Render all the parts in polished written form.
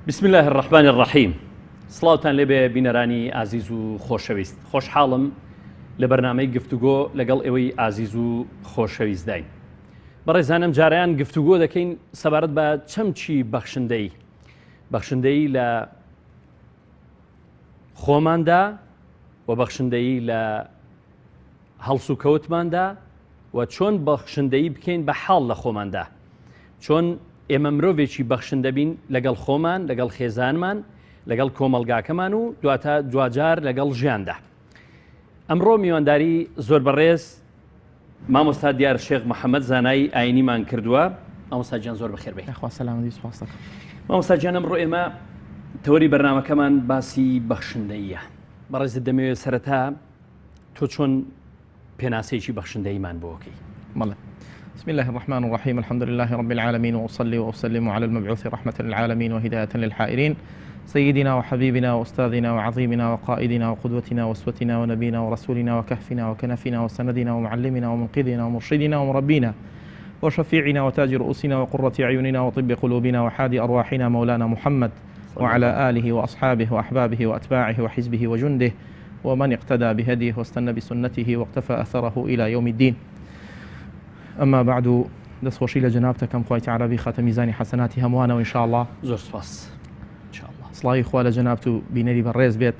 بسم الله الرحمن الرحیم سڵاوتان لێبێ بینەرانی ئازیز و خۆشەویست خۆشحاڵم لە بەرنامەی گفتوگۆ لەگەڵ ئێوەی ئازیز و خۆشەویستداین بەڕێزانم جاریان گفتوگۆ دەکەین سەبارەت بە چەمکی بەخشندەی بەخشندەی لە خۆماندا و بەخشندەیی لە هەڵسوکەوتماندا و چۆن بەخشندەیی بکەین بە حاڵ لە خۆماندا چۆن ئێمە مرۆڤێکی بەخشندە بین لەگەڵ خۆمان لەگەڵ خێزانمان لەگەڵ کۆمەڵگاکەمان و دواتە دواجار لەگەڵ ژیاندا ئەمڕۆ میوانداری زۆر بەڕێز مامۆستا دیار شێخ محەممەد زانای ئاینیمان کردووە مامۆستا گیان زۆر بەخێر بێی. یاخوا سەلامەتی سوپاس دەکەم. مامۆستا گیان ئەمڕۆ ئێمە تەوەری بەرنامەکەمان باسی بەخشندەییە. بەڕێزت دەمەوێت سەرەتا تۆ چۆن پێناسەیەکی بەخشندەییمان بۆ بکەی؟ بەڵێ. بسم الله الرحمن الرحيم الحمد لله رب العالمين وأصلي وأسلم على المبعوث رحمة للعالمين وهداية للحائرين سيدنا وحبيبنا وأستاذنا وعظيمنا وقائدنا وقدوتنا وأسوتنا ونبينا ورسولنا وكهفنا وكنفنا وسندنا ومعلمنا ومنقذنا ومرشدنا ومربينا وشفيعنا وتاج رؤوسنا وقرة أعيننا وطب قلوبنا وحادي أرواحنا مولانا محمد وعلى آله وأصحابه وأحبابه وأتباعه وحزبه وجنده ومن اقتدى بهديه واستنى بسنته واقتفى أثره إلى يوم الدين أما بعد دەستخۆشی لە جەنابتەکەم خوای تەعالا بیخاتە میزانی حەسەناتی هەمووانەوە ان شاء اللە. زۆر سوپاس ان شاء اللە. سڵاوی خوا لە جەنابت و بینەری بەڕێز بێت.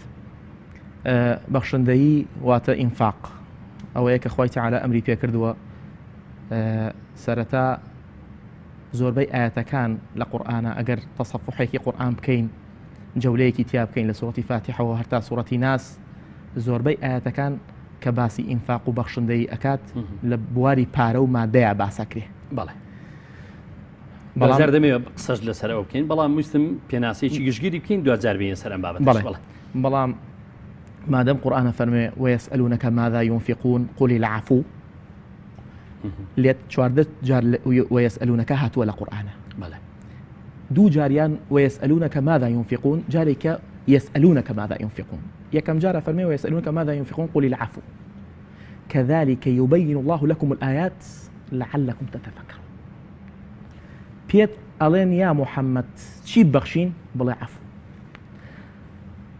بەخشندەیی واتە ئینفاق ئەوەیە کە خوای تەعالا ئەمری پێکردووە. سەرەتا زۆربەی ئایەتەکان لە قورئانە ئەگەر تەسەفوحێکی قورئان بکەین جەولەیەکی تیا بکەین لە سوڕەتی فاتیحەوە هەتا سوڕەتی ناس زۆربەی ئایەتەکان کە باسی ئینفاق و بەخشندەیی ئەکات لە بواری پارە و مادەیا باسەکرێ. بەڵێ بەڵام دەمەوێت قسەش لەسەر ئەو بکەین بەڵام ویستم پێناسەیەکی گشتگیری بکەین دوجار بینە سەر ئەم بابەتەش. بەڵێ بەڵام مادەم قورئان ئەفەرموێ ويسألونك ماذا ينفقون قل العفو لێت 14 جار ويسألونك هاتووە لە قورئانە. بەڵێ دوو جاریان ويسألونك ماذا ينفقون جارێکە يسألونك ماذا ينفقون یەکەم جار ئەفەرمێ ويسألونك ماذا ينفقون قل العفو كذلك يبين الله لكم الآيات لعلكم تتفكرون پێت ئەڵێن یا محەممەد چی ببەخشین بڵێ عەفو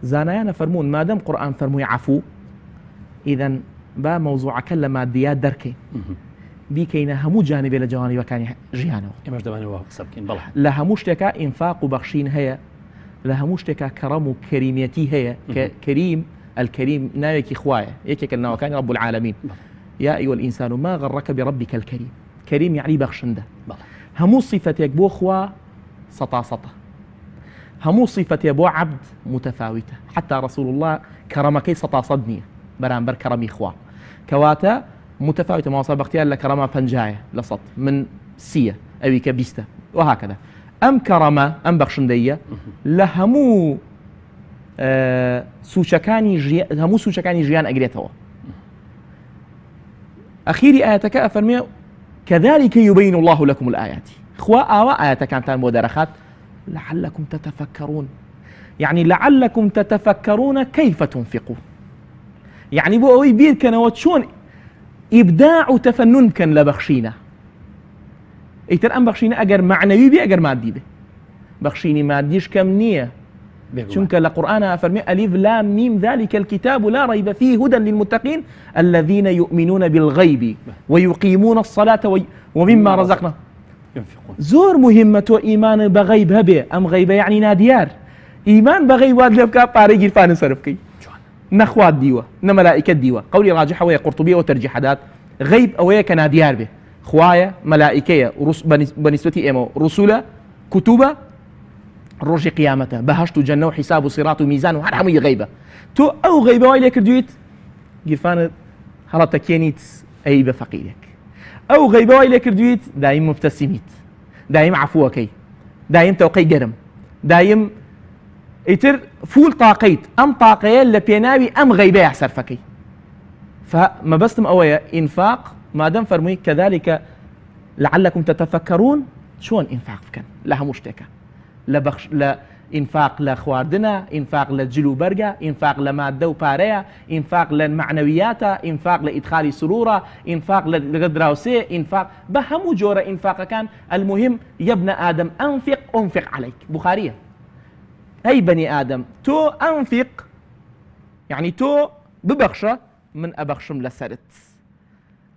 زانایانە فەرموون مادەم قورئان فەرمووی عەفو ئیذەن با مەوزوعەکە لە مادیات دەرکەین بیکەینە هەموو جانبێ لە جوانیبەکانی ژیانەوە ئێمەش دەمانەوە وا قسە بکەین بەڵێ لە هەموو شتێکا ئینفاق و بەخشین هەیە لە هەموو شتێکا کەڕەم و کەریمیەتی هەیە کە کەریم الکریم ناوێکی خوایە یەکێکە لە ناوەکانی رب العالمین یا ایها الانسان ما غرک بربک الکریم کەریم یعنی بەخشندە هەموو صفەتێک بۆ خوا سەتا سەتە هەموو صفەتێ بۆ عەبد متفاوتە حتا رسول الله کەڕەمەکەی سەتا سەد نییە بەرامبەر کەڕەمی خوا کەواتە متفاوتە مامۆستا بەختیار لە کەڕەما پەنجایە لە سەد من سیە ئەوی کە بیستە وهکذا ئەم کەڕەمە ئەم بەخشندەیە لە هەموو سوچەکانی هەموو سوچەکانی ژیان ئەگرێتەوە ئەخیری ئاەتەکە ئەفەرمێ كذلك يبين الله لكم الآيات خوا ئاوا ئاەتەکانتان بۆ دەرەخات لعلكم تتفكرون يعني لعلكم تتفكرون كيف تنفقون یەعنی بۆ ئەوەی بیرکەنەوە چۆن ئیبداع و تەفەنون بکەن لە بەخشینە ئیتر ئەم بەخشینە ئەگەر معنەوی بێ ئەگەر مادی بێ بەخشینی مادیش کەم نییە چونکە لە قورآن فەرمی ئەلیف لام میم ذلك الكتاب لا ريب فيه هدى للمتقين الذين يؤمنون بالغيب ويقيمون الصلاة ومما رزقنا زۆر مهمە تۆ ئیمان بە غەیب هەبێ ئەم غەیبە یعنی نادیار ئیمان بە غەیب وات لێ بکا پارەی گیرفانت سەرف بکەی نە خوات دیوە نە مەلائیکەت دیوە قەولی ڕاجح ئەوەیە قورتوبی ئەوە تەرجیح ئەدات غەیب ئەوەیە کە نادیار بێ خوایە مەلائیکەیە بە نیسبەتی ئێمەوە ڕسولە کوتوبە ڕۆژی قیامەتە بەهەشت و جەنە و حیساب و سیڕات و میزان و هەر هەمووی غەیبە تۆ ئەو غەیبە وای لێ کردویت گیرفانت هەڵەتەکێنیت ئەی بە فەقیرێک ئەو غەیبە وای لێ کردویت دایم مبتەسیمیت دایم عفوەکەی دایم تەوقەی گەرم دایم ئیتر فول تاقەیت ئەم تاقەیە لە پێناوی ئەم غەیبەیە سەرفەکەی فمەبەستم ئەوەیە ئینفاق مادەم فەرمووی كذلك لعلكم تتفكرون چۆن ئینفاق بکەن لە هەموو شتێکە لە بەخش لە ئینفاق لە خواردنە ئینفاق لە جل و بەرگە ئینفاق لە مادە و پارەیە ئینفاق لە مەعنەویاتە ئینفاق لە ئیدخالی سرورە ئینفاق لە لەگەڵ دراوسێ ئینفاق بە هەموو جۆرە ئینفاقەکان المهم يا ابن آدم أنفق أنفق عليك بخاریە. ئەی بەنی ئادەم تۆ ئەنفیق یعنی تۆ ببەخشە من ئەبەخشم لەسەرت.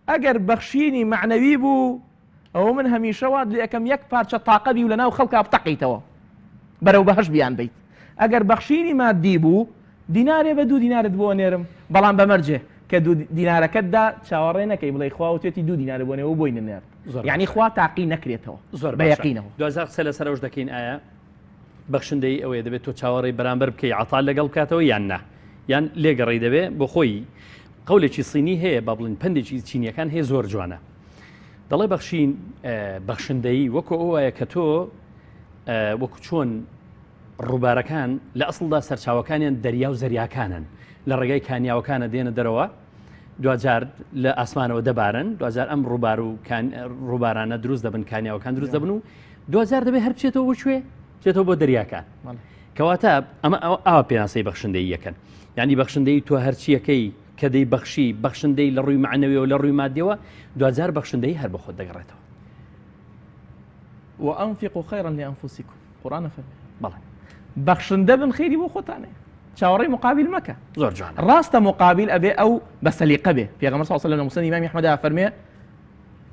ئەگەر بەخشینی مەعنەوی بوو ئەوە من هەمیشە وات لێ ئەکەم یەک پارچە تاقە بی و لەناو خەڵکا بتەقیتەوە بەرەو بەهەشت بیانبەیت. ئەگەر بەخشینی مادی بوو دینارێ بە دوو دینارت بۆ ئەنێرم بەڵام بە مەرجێ کە دوو دینارەکەت دا چاوەڕێ نەکەی بڵێی خوا وتوێتی دوو دینارت بۆ نێ و بۆی نەنێرد زۆر یەعنی باشە. خوا تاقی نەکرێتەوە زۆر بە باشە یەقینەوە. دواجار قسە لەسەر ئەوش دەکەین ئایا بەخشندەیی ئەوەیە دەبێت تۆ چاوەڕێی بەرامبەر بکەی عەتا لەگەڵ بکاتەوە یان نا یان لێگەڕێی دەبێ بۆ خۆی قەولێکی سینی هەیە با بڵین پەندێکی چینیەکان هەیە زۆر جوانە دەڵێ بەخشین بەخشندەیی وەکو ئەو وایە کە تۆ وەکو چۆن ڕووبارەکان لە ئەسڵدا سەرچاوەکانیان دەریا و زەریاکانن لە ڕێگای کانیاوەکانە دێنە دەرەوە دواجار لە ئاسمانەوە دەبارن دواجار ئەم ڕووبار و ڕووبارانە دروست دەبن کانیاوەکان دروست دەبن و دواجار دەبێت هەر بچێتەوە بۆ کوێ بچێتەوە بۆ دەریاکان کەواتە ئەمە ئەوە پێناسەی بەخشندەی یەکەن یعنی بەخشندەی تۆ هەرچیەکەی کە دەی بەخشی بەخشندەی لە ڕووی معنەویەوە لە ڕووی مادیەوە دواجار بەخشندەی هەر بە خۆت دەگەڕێتەوە. وأنفقوا خيرا لأنفسكم قورئان ئەفەرمێ بەڵێ بەخشندە بن خێری بۆ خۆتانێ چاوەڕێی مقابل مەکە. زۆر جوانە. ڕاستە مقابل ئەبێ ئەو بە سەلیقە بێ پێغەمبەر صلی الله علیه و سلم لە مسند ئیمامی ئەحمەدا ئەفەرمێ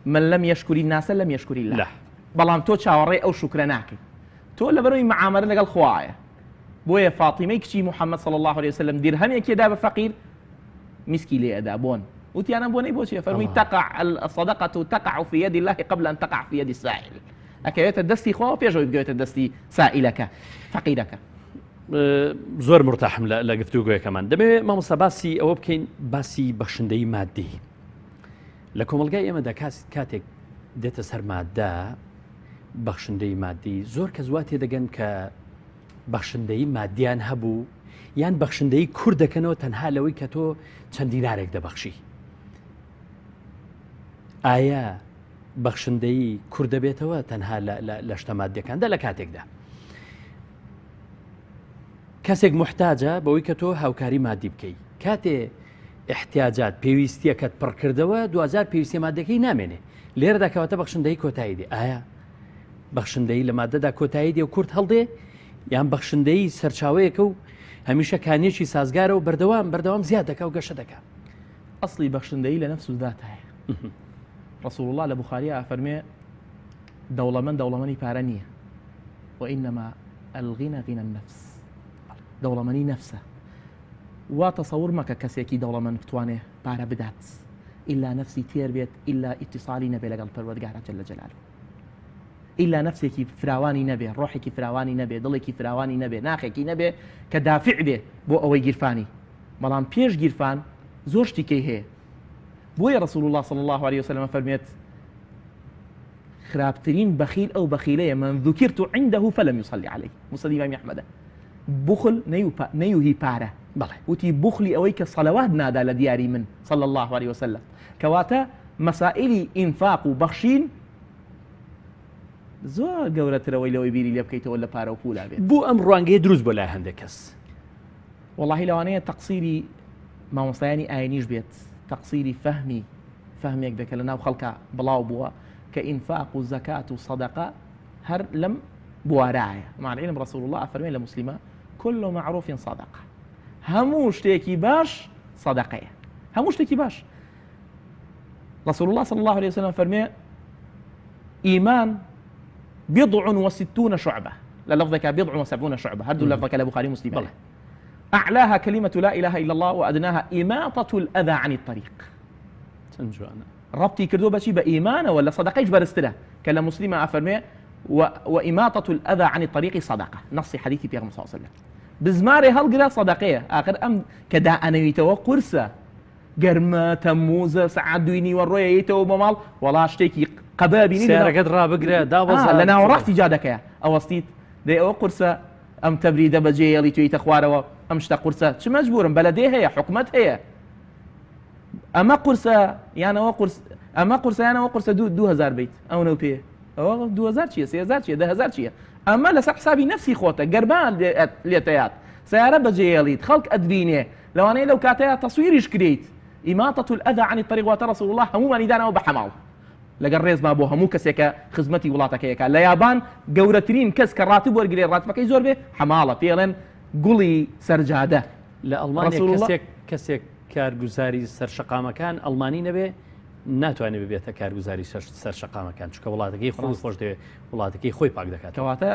من لم یشکر الناس لم یشکر الله لا. بەڵام تۆ چاوەڕێی ئەو شوکرە ناکەی تۆ لەبەرەوەی معامەلە لەگەڵ خوایە بۆیە فاتیمەی کچی محمد صلی اللە علیە وسلم دیرهەمێکی دا بە فەقیر میسکی لێ ئەدا بۆن وتیان ئەم بۆنەی بۆچیە فەرمووی تقع الصدقة تقع في يد الله قبل أن تقع في يد السائل ئەکەوێتە دەستی خواوە پێش ئەوەی بگەوێتە دەستی سائلەکە فەقیرەکە. زۆر مرتاحم لە گفتوگۆیەکەمان دەمەوێت مامۆستا باسی ئەوە بکەین باسی بەخشندەی مادی لە کۆمەلگای ئێمەدا کاتێک دێتە سەر مادە بەخشندەی مادی زۆر کەس وا تێدەگەن کە بەخشندەیی مادیان هەبوو یان بەخشندەیی کورت دەکەنەوە تەنها لەوەی کە تۆ چەند دینارێک دەبەخشی ئایا بەخشندەیی کورت دەبێتەوە تەنها لە شتە مادیەکاندا لە کاتێکدا کەسێک محتاجە بەوەی کە تۆ هاوکاری مادی بکەیت کاتێ احتیاجات پێویستیەکەت پڕکردەوە دوجار پێویستی مادەکەی نامێنێ لێرەدا کەواتە بەخشندەی کۆتایی دێ ئایا بەخشندەیی لە مادەدا کۆتایی دێ و کورت هەڵدێ یان بەخشندەیی سەرچاوەیەکە و هەمیشە کانیەکی سازگارە و بەردەوام بەردەوام زیاد دەکا و گەشە دەکا. ئەسڵی بەخشندەیی لە نەفس و ذاتایە. ڕسول اللە لە بوخاریا ئەفەرمێ دەوڵەمەند دەوڵەمەنی پارە نییە وإنما الغنى غنى النفس دەوڵەمەنی نەفسە وا تەسەور مەکە کەسێکی دەوڵەمەند بتوانێ پارە بدات ئیلا نەفسی تێر بێت ئیلا ئیتیسالی نەبێ لەگەڵ پەروەردگارا جل جلاله ئیلا نەفسێکی فراوانی نەبێ، ڕۆحێکی فراوانی نەبێ، دڵێکی فراوانی نەبێ، ناخێکی نەبێ کە دافع بێ بۆ ئەوەی گیرفانی. بەڵام پێش گیرفان زۆر شتی کەی هەیە. بۆیە رسول اللە صلی اللە علیە وسلم ئەفەرموێت، خراپترین بەخیل ئەو بەخیلەیە من ذکرت عنده فلم یصلی علیه، مسند ئیمامی ئەحمەدە. بوخل نەیوهی پارە، بەڵێ. وتی بوخلی ئەوەی کە صەلەوات نادا لە دیاری من صلی اللە علیه وسلم. کەواتە مەسائیلی ئینفاق و بەخشین زۆر گەورەترەوەی لەوەی بیری لێ بکەیتەوە لە پارە و پولا بێت. بۆ ئەم ڕوانگەیە دروست بۆ لای هەندێک کەس؟ وەڵاهی لەوانەیە تەقسیری مامۆستایانی ئاینیش بێت، تەقسیری فەهمی فەهمێک بێت کە لەناو خەڵکا بڵاو بووە کە ئینفاق و زەکات و سەدەقە هەر لەم بوارایە. مع العلم رسول اللە ئەفەرمێ لە موسلیمە كل معروف صدقە، هەموو شتێکی باش سەدەقەیە، هەموو شتێکی باش. رسول الله صلى الله عليه وسلم فەرمێ ئیمان بضع وستون شعبة لە لەفظێکا بضع وسبعون شعبة هەردوو لەفظەکە لە بخاری مسلم بەڵێ. أعلاها كلمة لا إله إلا الله وأدناها إماطة الأذى عن الطريق. چەند جوانە. ڕەبتی کردووە بەچی بە ئیمانەوە لە صدقەیش بەرزترە کە لە مسلمە ئەفەرمێ وإماطة الأذى عن الطريق صدقة نصی حدیثی پێغەمبەر صلی الله علیه وسلم بزمارێ هەڵگرە صدقەیە ئاخر ئەم کە دائەنەویتەوە قورسە گەرمە تەمموزە سەعات دووی نیوەڕۆیە یەیتەوە بۆ ماڵ وەڵا شتێکی قەبە بینی سیارەکەت ڕابگرە دابەزە لە ناوەڕاستی جادەکەیە ئەوەستیت دەی ئەوە قورسە ئەم تەبریدە بەجێ یەڵی توێیتە خوارەوە ئەم شتە قورسە چ مەجبورم بەلەدێ هەیە حکومەت هەیە ئەمە قورسە یان ئەوە قورس ئەمە قورسە یان ئەوە قورسە دوو 2000 بیت ئەو نەو پێ ئەوە 2000 چییە 3000 چییە 10000 چییە ئەمە لەسەر حسابی نەفسی خۆتە گەرما لێتەیات سیارە بەجێیەڵیت خەڵک ئەتبینێ لەوانەیە لەو کاتەیا تەسویریش کرێیت، اماطە الاذی عن الطریق واتە رسول اللە هەموومانی داناوە بە حەماڵ. لەگەڵ ڕێزما بۆ هەموو کەسێک کە خزمەتی وڵاتەکەی ئەکا لە یابان گەورەترین کەس کە ڕاتب وەرگرێ ڕاتبەکەی زۆر بێ حەماڵە پێی ئەڵێن گوڵی سەرجادە. لە ئەڵمانیا رسول اللە. کەسێک کەسێک کارگوزاری سەر شەقامەکان ئەڵمانی نەبێ ناتوانێت ببێتە کارگوزاری سەر شەقامەکان چونکە وڵاتەکەی خۆی ڕاست. خۆش دەوێت وڵاتەکەی خۆی پاک دەکاتەوە. کەواتە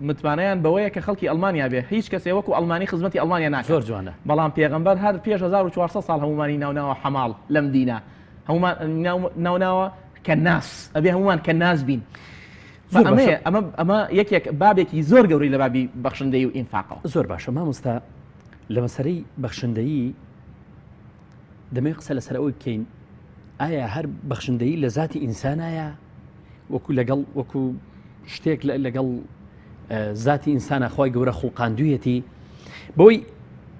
متمانەیان بەوەیە کە خەڵکی ئەڵمانیا بێ هیچ کەسێ وەکو ئەڵمانی خزمەتی ئەڵمانیا ناکات. زۆر جوانە. بەڵام پێغەمبەر هەر پێش 1400 ساڵ هەموومانی ناوناوە حەماڵ لەم دینە. هەموومان ناوناوە کەناس ئەبێ هەموومان کەناس بین. زۆر باشە. ئەمەیە ئەمە ئەمە یەکێک بابێکی زۆر گەورەی لە بابی بەخشندەیی و ئینفاقەوە. زۆر باشە مامۆستا لە مەسەرەی بەخشندەیی دەمەوێت قسە لەسەر ئەوەی بکەین ئایا هەر بەخشندەیی لە زاتی ئینسانایە وەکو لەگەڵ وەکو شتێک لەگەڵ زاتی ئینسانە خی گەورە خوڵقاندویەتی بۆی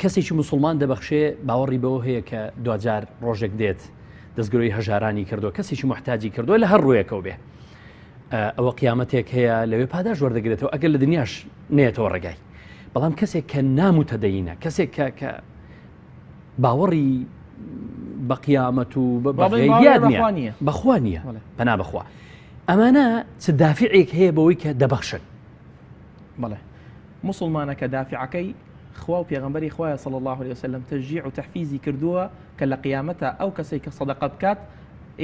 کەسێکی مسلمان دەبەخشێ باوەڕی بەوە هەیە کە دوجار ڕۆژێک دێت دەستگرۆی هەژارانی کردو کەسێکی محتاجی کردو لە هەر ڕوویەکەوە بێ ئەوە قیامەتێک هەیە لەوێ پاداش وەردەگرێتەوە ئەگەر لە دنیاش نێتەوە ڕێگای بەڵام کەسێک کە نامتەدەینە کەسێک کە کە باوەڕی بە قیامەت و بەغیبیات نییە بەخوا نییە پەنا بەخوا ئەمانە چ دافعێک هەیە بەوەی کە دەبەخشن؟ بەڵێ موسڵمانەکە دافعەکەی خوا و پێغەمبەری خوایە صلی اللە علیە وسلم تشجیع و تحفیزی کردووە کە لە قیامەتا ئەو کەسەی کە صدقە بکات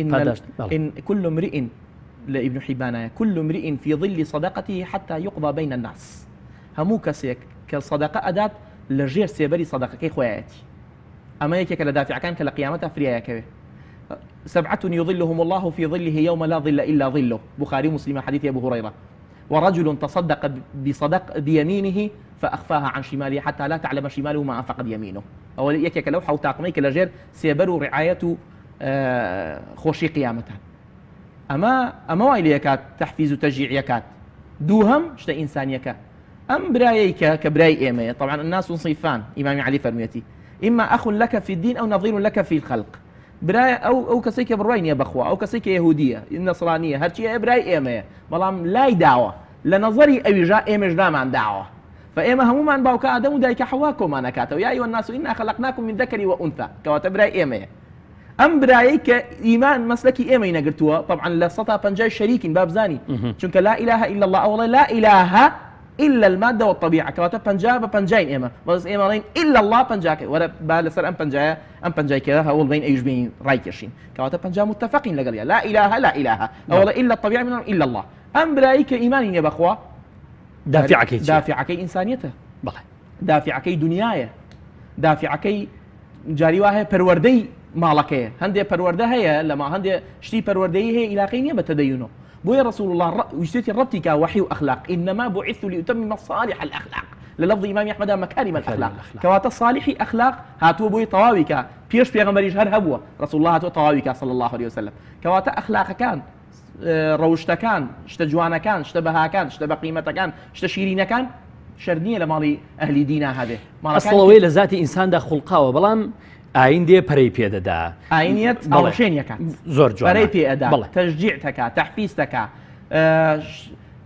إن, إن كل امرئ لە ابن حبانایە كل امرئ في ظل صدقته حتى يقضى بين الناس هەموو کەسێک کە صدقە ئەدات لە ژێر سێبەری صدقەکەی خۆیەتی ئەمە یەکێکە لە دافعەکان کە لە قیامەتا فریایەکەوێ سبعة يظلهم الله في ظله يوم لا ظل إلا ظله بخاري ومسلم حديث أبو هريرة ورجل تصدق بصدق بيمينه فأخفاها عن شماله حتى لا تعلم شماله ما أنفقت يمينه ئەوە یەکێکە لەو حەوت تاقمەی کە لەژێر سێبەر و ڕعایەت و خۆشی قیامەتان ئەمە ئەمە وای لێکات تەحفیز و تەشجیعیەکات دووهەم شتە ئینسانیەکە ئەم برایەی کە کە برای ئێمەیە طبعا الناس صنفان ئیمامی عەلی فەرموویەتی إما أخ لك في الدين أو نظير لك في الخلق برای ئەو ئەو کەسەی کە بڕوای نییە بەخوا ئەو کەسەی کە یەهودیە نەسرانیە هەرچی هەیە برای ئێمەیە بەڵام لای داوە لە نەزەری ئەویژا ئێمەش لامان داوە فئێمە هەمومان باوکە ئادەم و دایکە حەوا کۆمان ئەکاتەوە یا أيها الناس إنا خلقناكم من ذكر وأنثى کەواتە برای ئێمەیە ئەم برایەی کە ئیمان مەسلەکی ئێمەی نەگرتووە طبعا لە سەتا پەنجای شەریکین با بزانی چونکە لا إله إلا الله ئەوڵێ لا إله إلا المادة والطبيعة کەواتە پەنجا بە پەنجاین ئێمە بەس ئێمە ئەڵێین إلا الله پەنجاکەی وەرە با لەسەر ئەم پەنجایە ئەم پەنجای کە هەوڵ بین ئەویش بین ڕایکێشین کەواتە پەنجا متفقین لەگەڵیا لا إله لا إله ئەوڵێ إلا الطبيعة من إلا الله ئەم برایی کە ئیمانی نییە بەخوا دافعەکەی چییە؟ دافعەکەی ئینسانیەتە بەڵێ دافعەکەی دنیایە دافعەکەی جاری وا هەیە پەروەردەی ماڵەکەیە هەندێ پەروەردە هەیە لە ما هەندێ شتی پەروەردەیی هەیە ئیلاقەی نییە بە تەدەینەوە بۆیە رسول الله ویستێتی ڕەبتی کا وحی و ئەخلاق إنما بعثت لأتمم صالح الأخلاق لە لەفظی ئیمامی ئەحمەدا مەکارم الأخلاق کەواتە صالحی ئەخلاق هاتووە بۆی تەواوی کا پێش پێغەمبەریش هەر هەبووە رسول الله هاتووە تەواوی کا صلی الله علیه وسلم کەواتە ئەخلاقەکان ڕەوشتەکان، شتە جوانەکان، شتە بەهاکان، شتە بەقیمەتەکان، شتە شیرینەکان شەرت نییە لە ماڵی ئەهلی دینا هەبێ. ئەسڵ ئەوەیە لە زاتی ئینساندا خوڵقاوە، بەڵام ئایین دێ پەرەی پێ دەدا. ئایینیەت ئاوڕشێنی ئەکات. زۆر جوانە. پەرەی پێ ئەدا، تەشجیع تەکا، تەحفیز تەکا،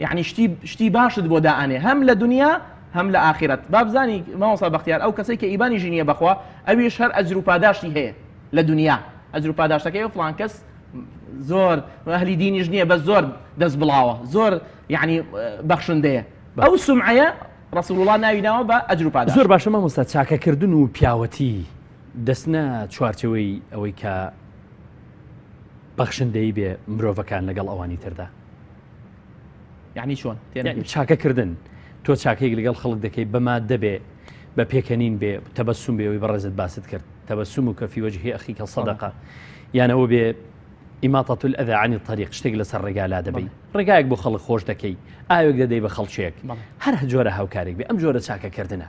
یعنی شتی شتی باشت بۆ دائەنێ هەم لە دنیا هەم لە ئاخیرەت. با بزانی مامۆستا بەختیار ئەو کەسەی کە ئیمانیشی نییە بەخوا ئەویش هەر ئەجر و پاداشتی هەیە لە دنیا. ئەجر و پاداشتەکەی فڵان کەس زۆر ئەهلی دینیش نییە بەس زۆر دەست بڵاوە زۆر یعنی بەخشندەیە ئەو سمعەیە ڕسول الله ناوی ناوە بە ئەجر و پاداشت زۆر باشە مامۆستا چاکەکردن و پیاوەتی دەستنە چوارچەوەی ئەوەی کە بەخشندەی بێ مرۆڤەکان لەگەڵ ئەوانی تردا یعنی چۆن چاکەکردن تۆ چاکەیەک لەگەڵ خەڵک دەکەی بە مادە بێ بە پێکەنین بێ تەبەسوم بێ ئەوەی بەڕێزت باست کرد تبسمك في وجه أخيك صدقة یان ئەوە بێ إماطة الأذى عن الطريق شتێک لەسەر ڕێگا لا دەبەی ڕێگایەک بۆ خەڵک خۆش دەکەی ئاوێک دەدەی بە خەڵکێک هەر جۆرە هاوکارێک بێ ئەم جۆرە چاکەکردنە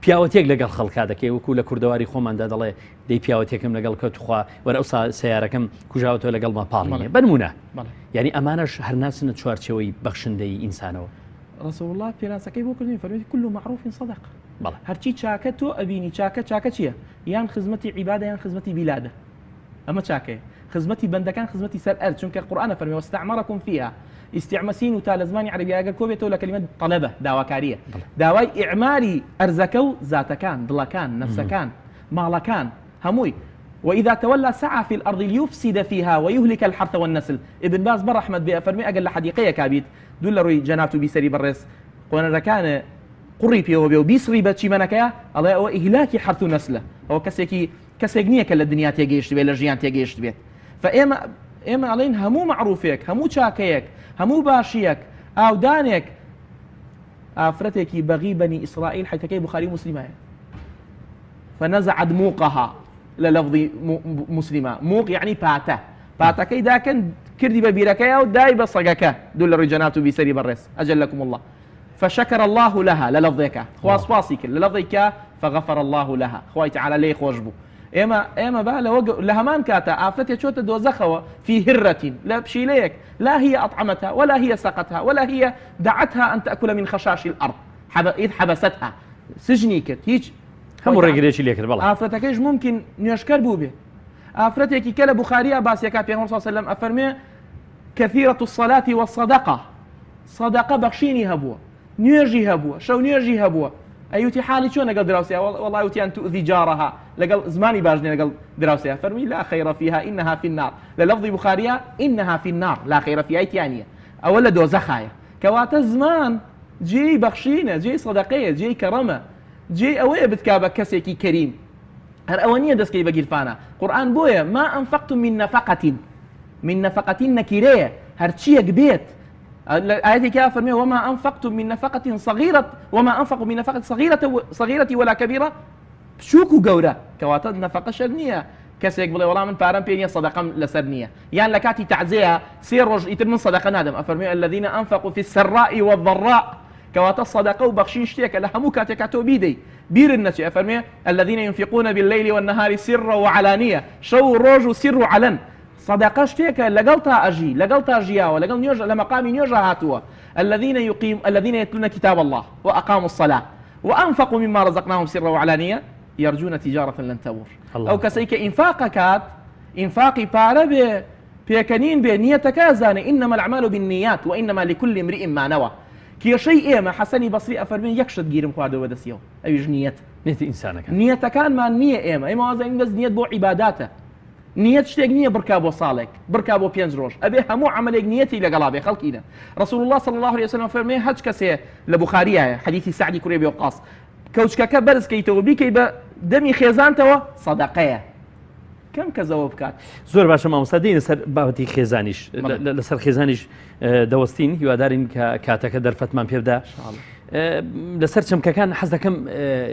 پیاوەتێک لەگەڵ خەڵکا دەکەی وەکو لە کوردەواری خۆماندا دەڵێ دەی پیاوەتێکم لەگەڵ کە توخوا وەرە ئەو سیارەکەم کوژاوەتەوە لەگەڵما پاڵینێ بنمونە یعنی ئەمانەش هەر ناچنە چوارچێوەی بەخشندەی ئینسانەوە. رسول اللە پێناسەکەی بۆ کردوین فەرموویەتی كل معروف صدقە بەڵێ هەرچی چاکە تۆ ئەبینی چاکە چاکە چییە یان خزمەتی عیبادە یان خزمەتی بیلادە ئەمە چاکەیە خزمەتی بەندەکان خزمەتی سەر ئەرز چونکە قورئان ئەفەرمێ واستعمرکم فیها استعمە سین و تا لە زمانی عەرەبی ئەگەر کۆ بێتەوە لە کەلیمە طلبە داواکارییە داوای ئیعماری ئەرزەکە و زاتەکان دڵەکان نەفسەکان ماڵەکان هەمووی. وإذا تولى سعى في الأرض ليفسد فيها ويهلك الحرث والنسل. ابن باز بەڕەحمەت بێ ئەفەرموێ ئەگەر لە حەدیقەیەکا بیت دوور لە ڕووی جەنابت و بیسەری بەڕێز قۆنەرەکانێ قوڕی پێوە بێ و بیسڕی بە چیمەنەکەیا ئەڵێ ئەوە ئیهلاکی حەرث و نەسلە ئەوە کەسێکی کەسێک نییە کە لە دنیا تێگەیشتبێت لە ژیان تێگەیشتبێت فە ئێمە ئێمە ئەڵێین هەموو مەعروفێک هەموو چاکەیەک هەموو باشیەک ئاودانێک ئافرەتێکی بەغی بەنی ئیسرائیل حەیتەکەی بخاری و مسلمایە فنزعت موقها لە لەفظی مسلمە موق یعنی پاتە پاتەکەی داکەن کردی بە بیرەکەیا و دای بە سەگەکە دوو لە ڕووی جەنابت و بیسەری بەڕێز ئەجلکم الله فشكر الله لها لە لەفظێکە خوا سوپاسی کرد لە لەفظێکە فغفر الله لها خوای تعالی لێی خۆش بوو ئێمە ئێمە با لەوە لە هەمان کاتە ئافرەتێ چۆتە دۆزەخەوە في هرة لە پشیلەیەک لا هي أطعمتها ولا هي سقتها ولا هي دعتها أن تأكل من خشاش الأرض إذ حبستها سجنی کرد هیچ هەموو ڕێگرێکی لێ کرد بەڵێ ئافرەتەکەیش ممکن نوێژکەر بوو بێ ئافرەتێکی کە لە بوخاریا باسیەکە پێغەمبەر صلی الله علیه و سلم ئەفەرمێ كثيرة الصلاة والصدقة صدقە بەخشینی هەبووە نوێژی هەبووە شەو نوێژی هەبووە ئەیوتی حاڵی چۆن لەگەڵ دراوسێ وەڵای وتیان تؤذی جارها لەگەڵ زمانی باش نیە لەگەڵ دراوسێ فەرمی لا خیر فيها إنها في النار لە لەفظی بخاریە إنها في النار لا خیر فيها تیا نیە ئەوە لە دۆزەخایە کەواتە زمان جێی بەخشینە جێی سەدەقەیە جێی کەڕەمە جێی ئەوەیە بتکا بە کەسێکی کەریم هەر ئەوە نییە دەستکەی بە گیرفانە قورئان بۆیە ما أنفقتم من نفقة من نفقة نەکیرەیە هەرچیەک بێت لە ئایەتێکیا فەرموێ وما أنفقتم من نفقة صغيرة وما أنفقوا من نفقة صغيرة صغيرة ولا كبيرة بچووک و گەورە کەواتە نەفەقە شەرت نییە کەسێک بڵێ وەڵا من پارەم پێ نییە سەدەقەم لەسەر نییە یان لە کاتی تەعزەیە سێ ڕۆژ ئیتر من سەدەقە نادەم ئەفەرموێ الذين أنفقوا في السراء والضراء کەواتە سەدەقە و بەخشین شتێکە لە هەموو کاتێکا تۆ بیدەی بیرت نەچێ ئەفەرموێ الذين ينفقون بالليل والنهار سرا وعلانية شەو و ڕۆژ و سر و عەلەن سەدەقە شتێکە لەگەڵتا ئەژی، لەگەڵتا ژیاوە، لەگەڵ نوێژ لە مەقامی نوێژا هاتووە، الذین یقیم الذین یتلون کتاب اللە وأقاموا الصلاة وأنفقوا مما رزقناهم سرا وعلانیە یرجون تجارة لن تبور. ئەو کەسەی کە ئینفاق ئەکات، ئینفاقی پارە بێ، پێکەنین بێ، نیەتەکە ئەزانێ، انما الاعمال بالنیات وانما لکل امرئ ما نوی. کێشەی ئێمە، حەسەنی بەسری ئەفەرموێ یەک شت گیرم خواردووە بەدەستیەوە، ئەویش نیەت. نیەتی ئینسانەکان. نیەتەکانمان نییە ئێمە، ئێمە وازانین بەس نیەت بۆ عیباداتە. نیەت شتێک نییە بڕکا بۆ ساڵێک بڕکا بۆ پێنج ڕۆژ ئەبێ هەموو عەمەلێک نیەتی لەگەڵا بێ خەڵکینە رسول الله صلی الله علیه وسلم فەرمێ هەچ کەسێ لە بوخاریایە حەدیثی سەعدی کوڕی ئەبی وەقاص کەوچکەکە بەرز کەیتەوە بیکەی بە دەمی خێزانتەوە سەدەقەیە کەم کەس ئەوە بکات. زۆر باشە مامۆستا دێینە سەر بابەتی خێزانیش لەسەر خێزانیش دەوەستین هیوادارین کە کاتەکە دەرفەتمان پێبدا لەسەر چەمکەکان حەز دەکەم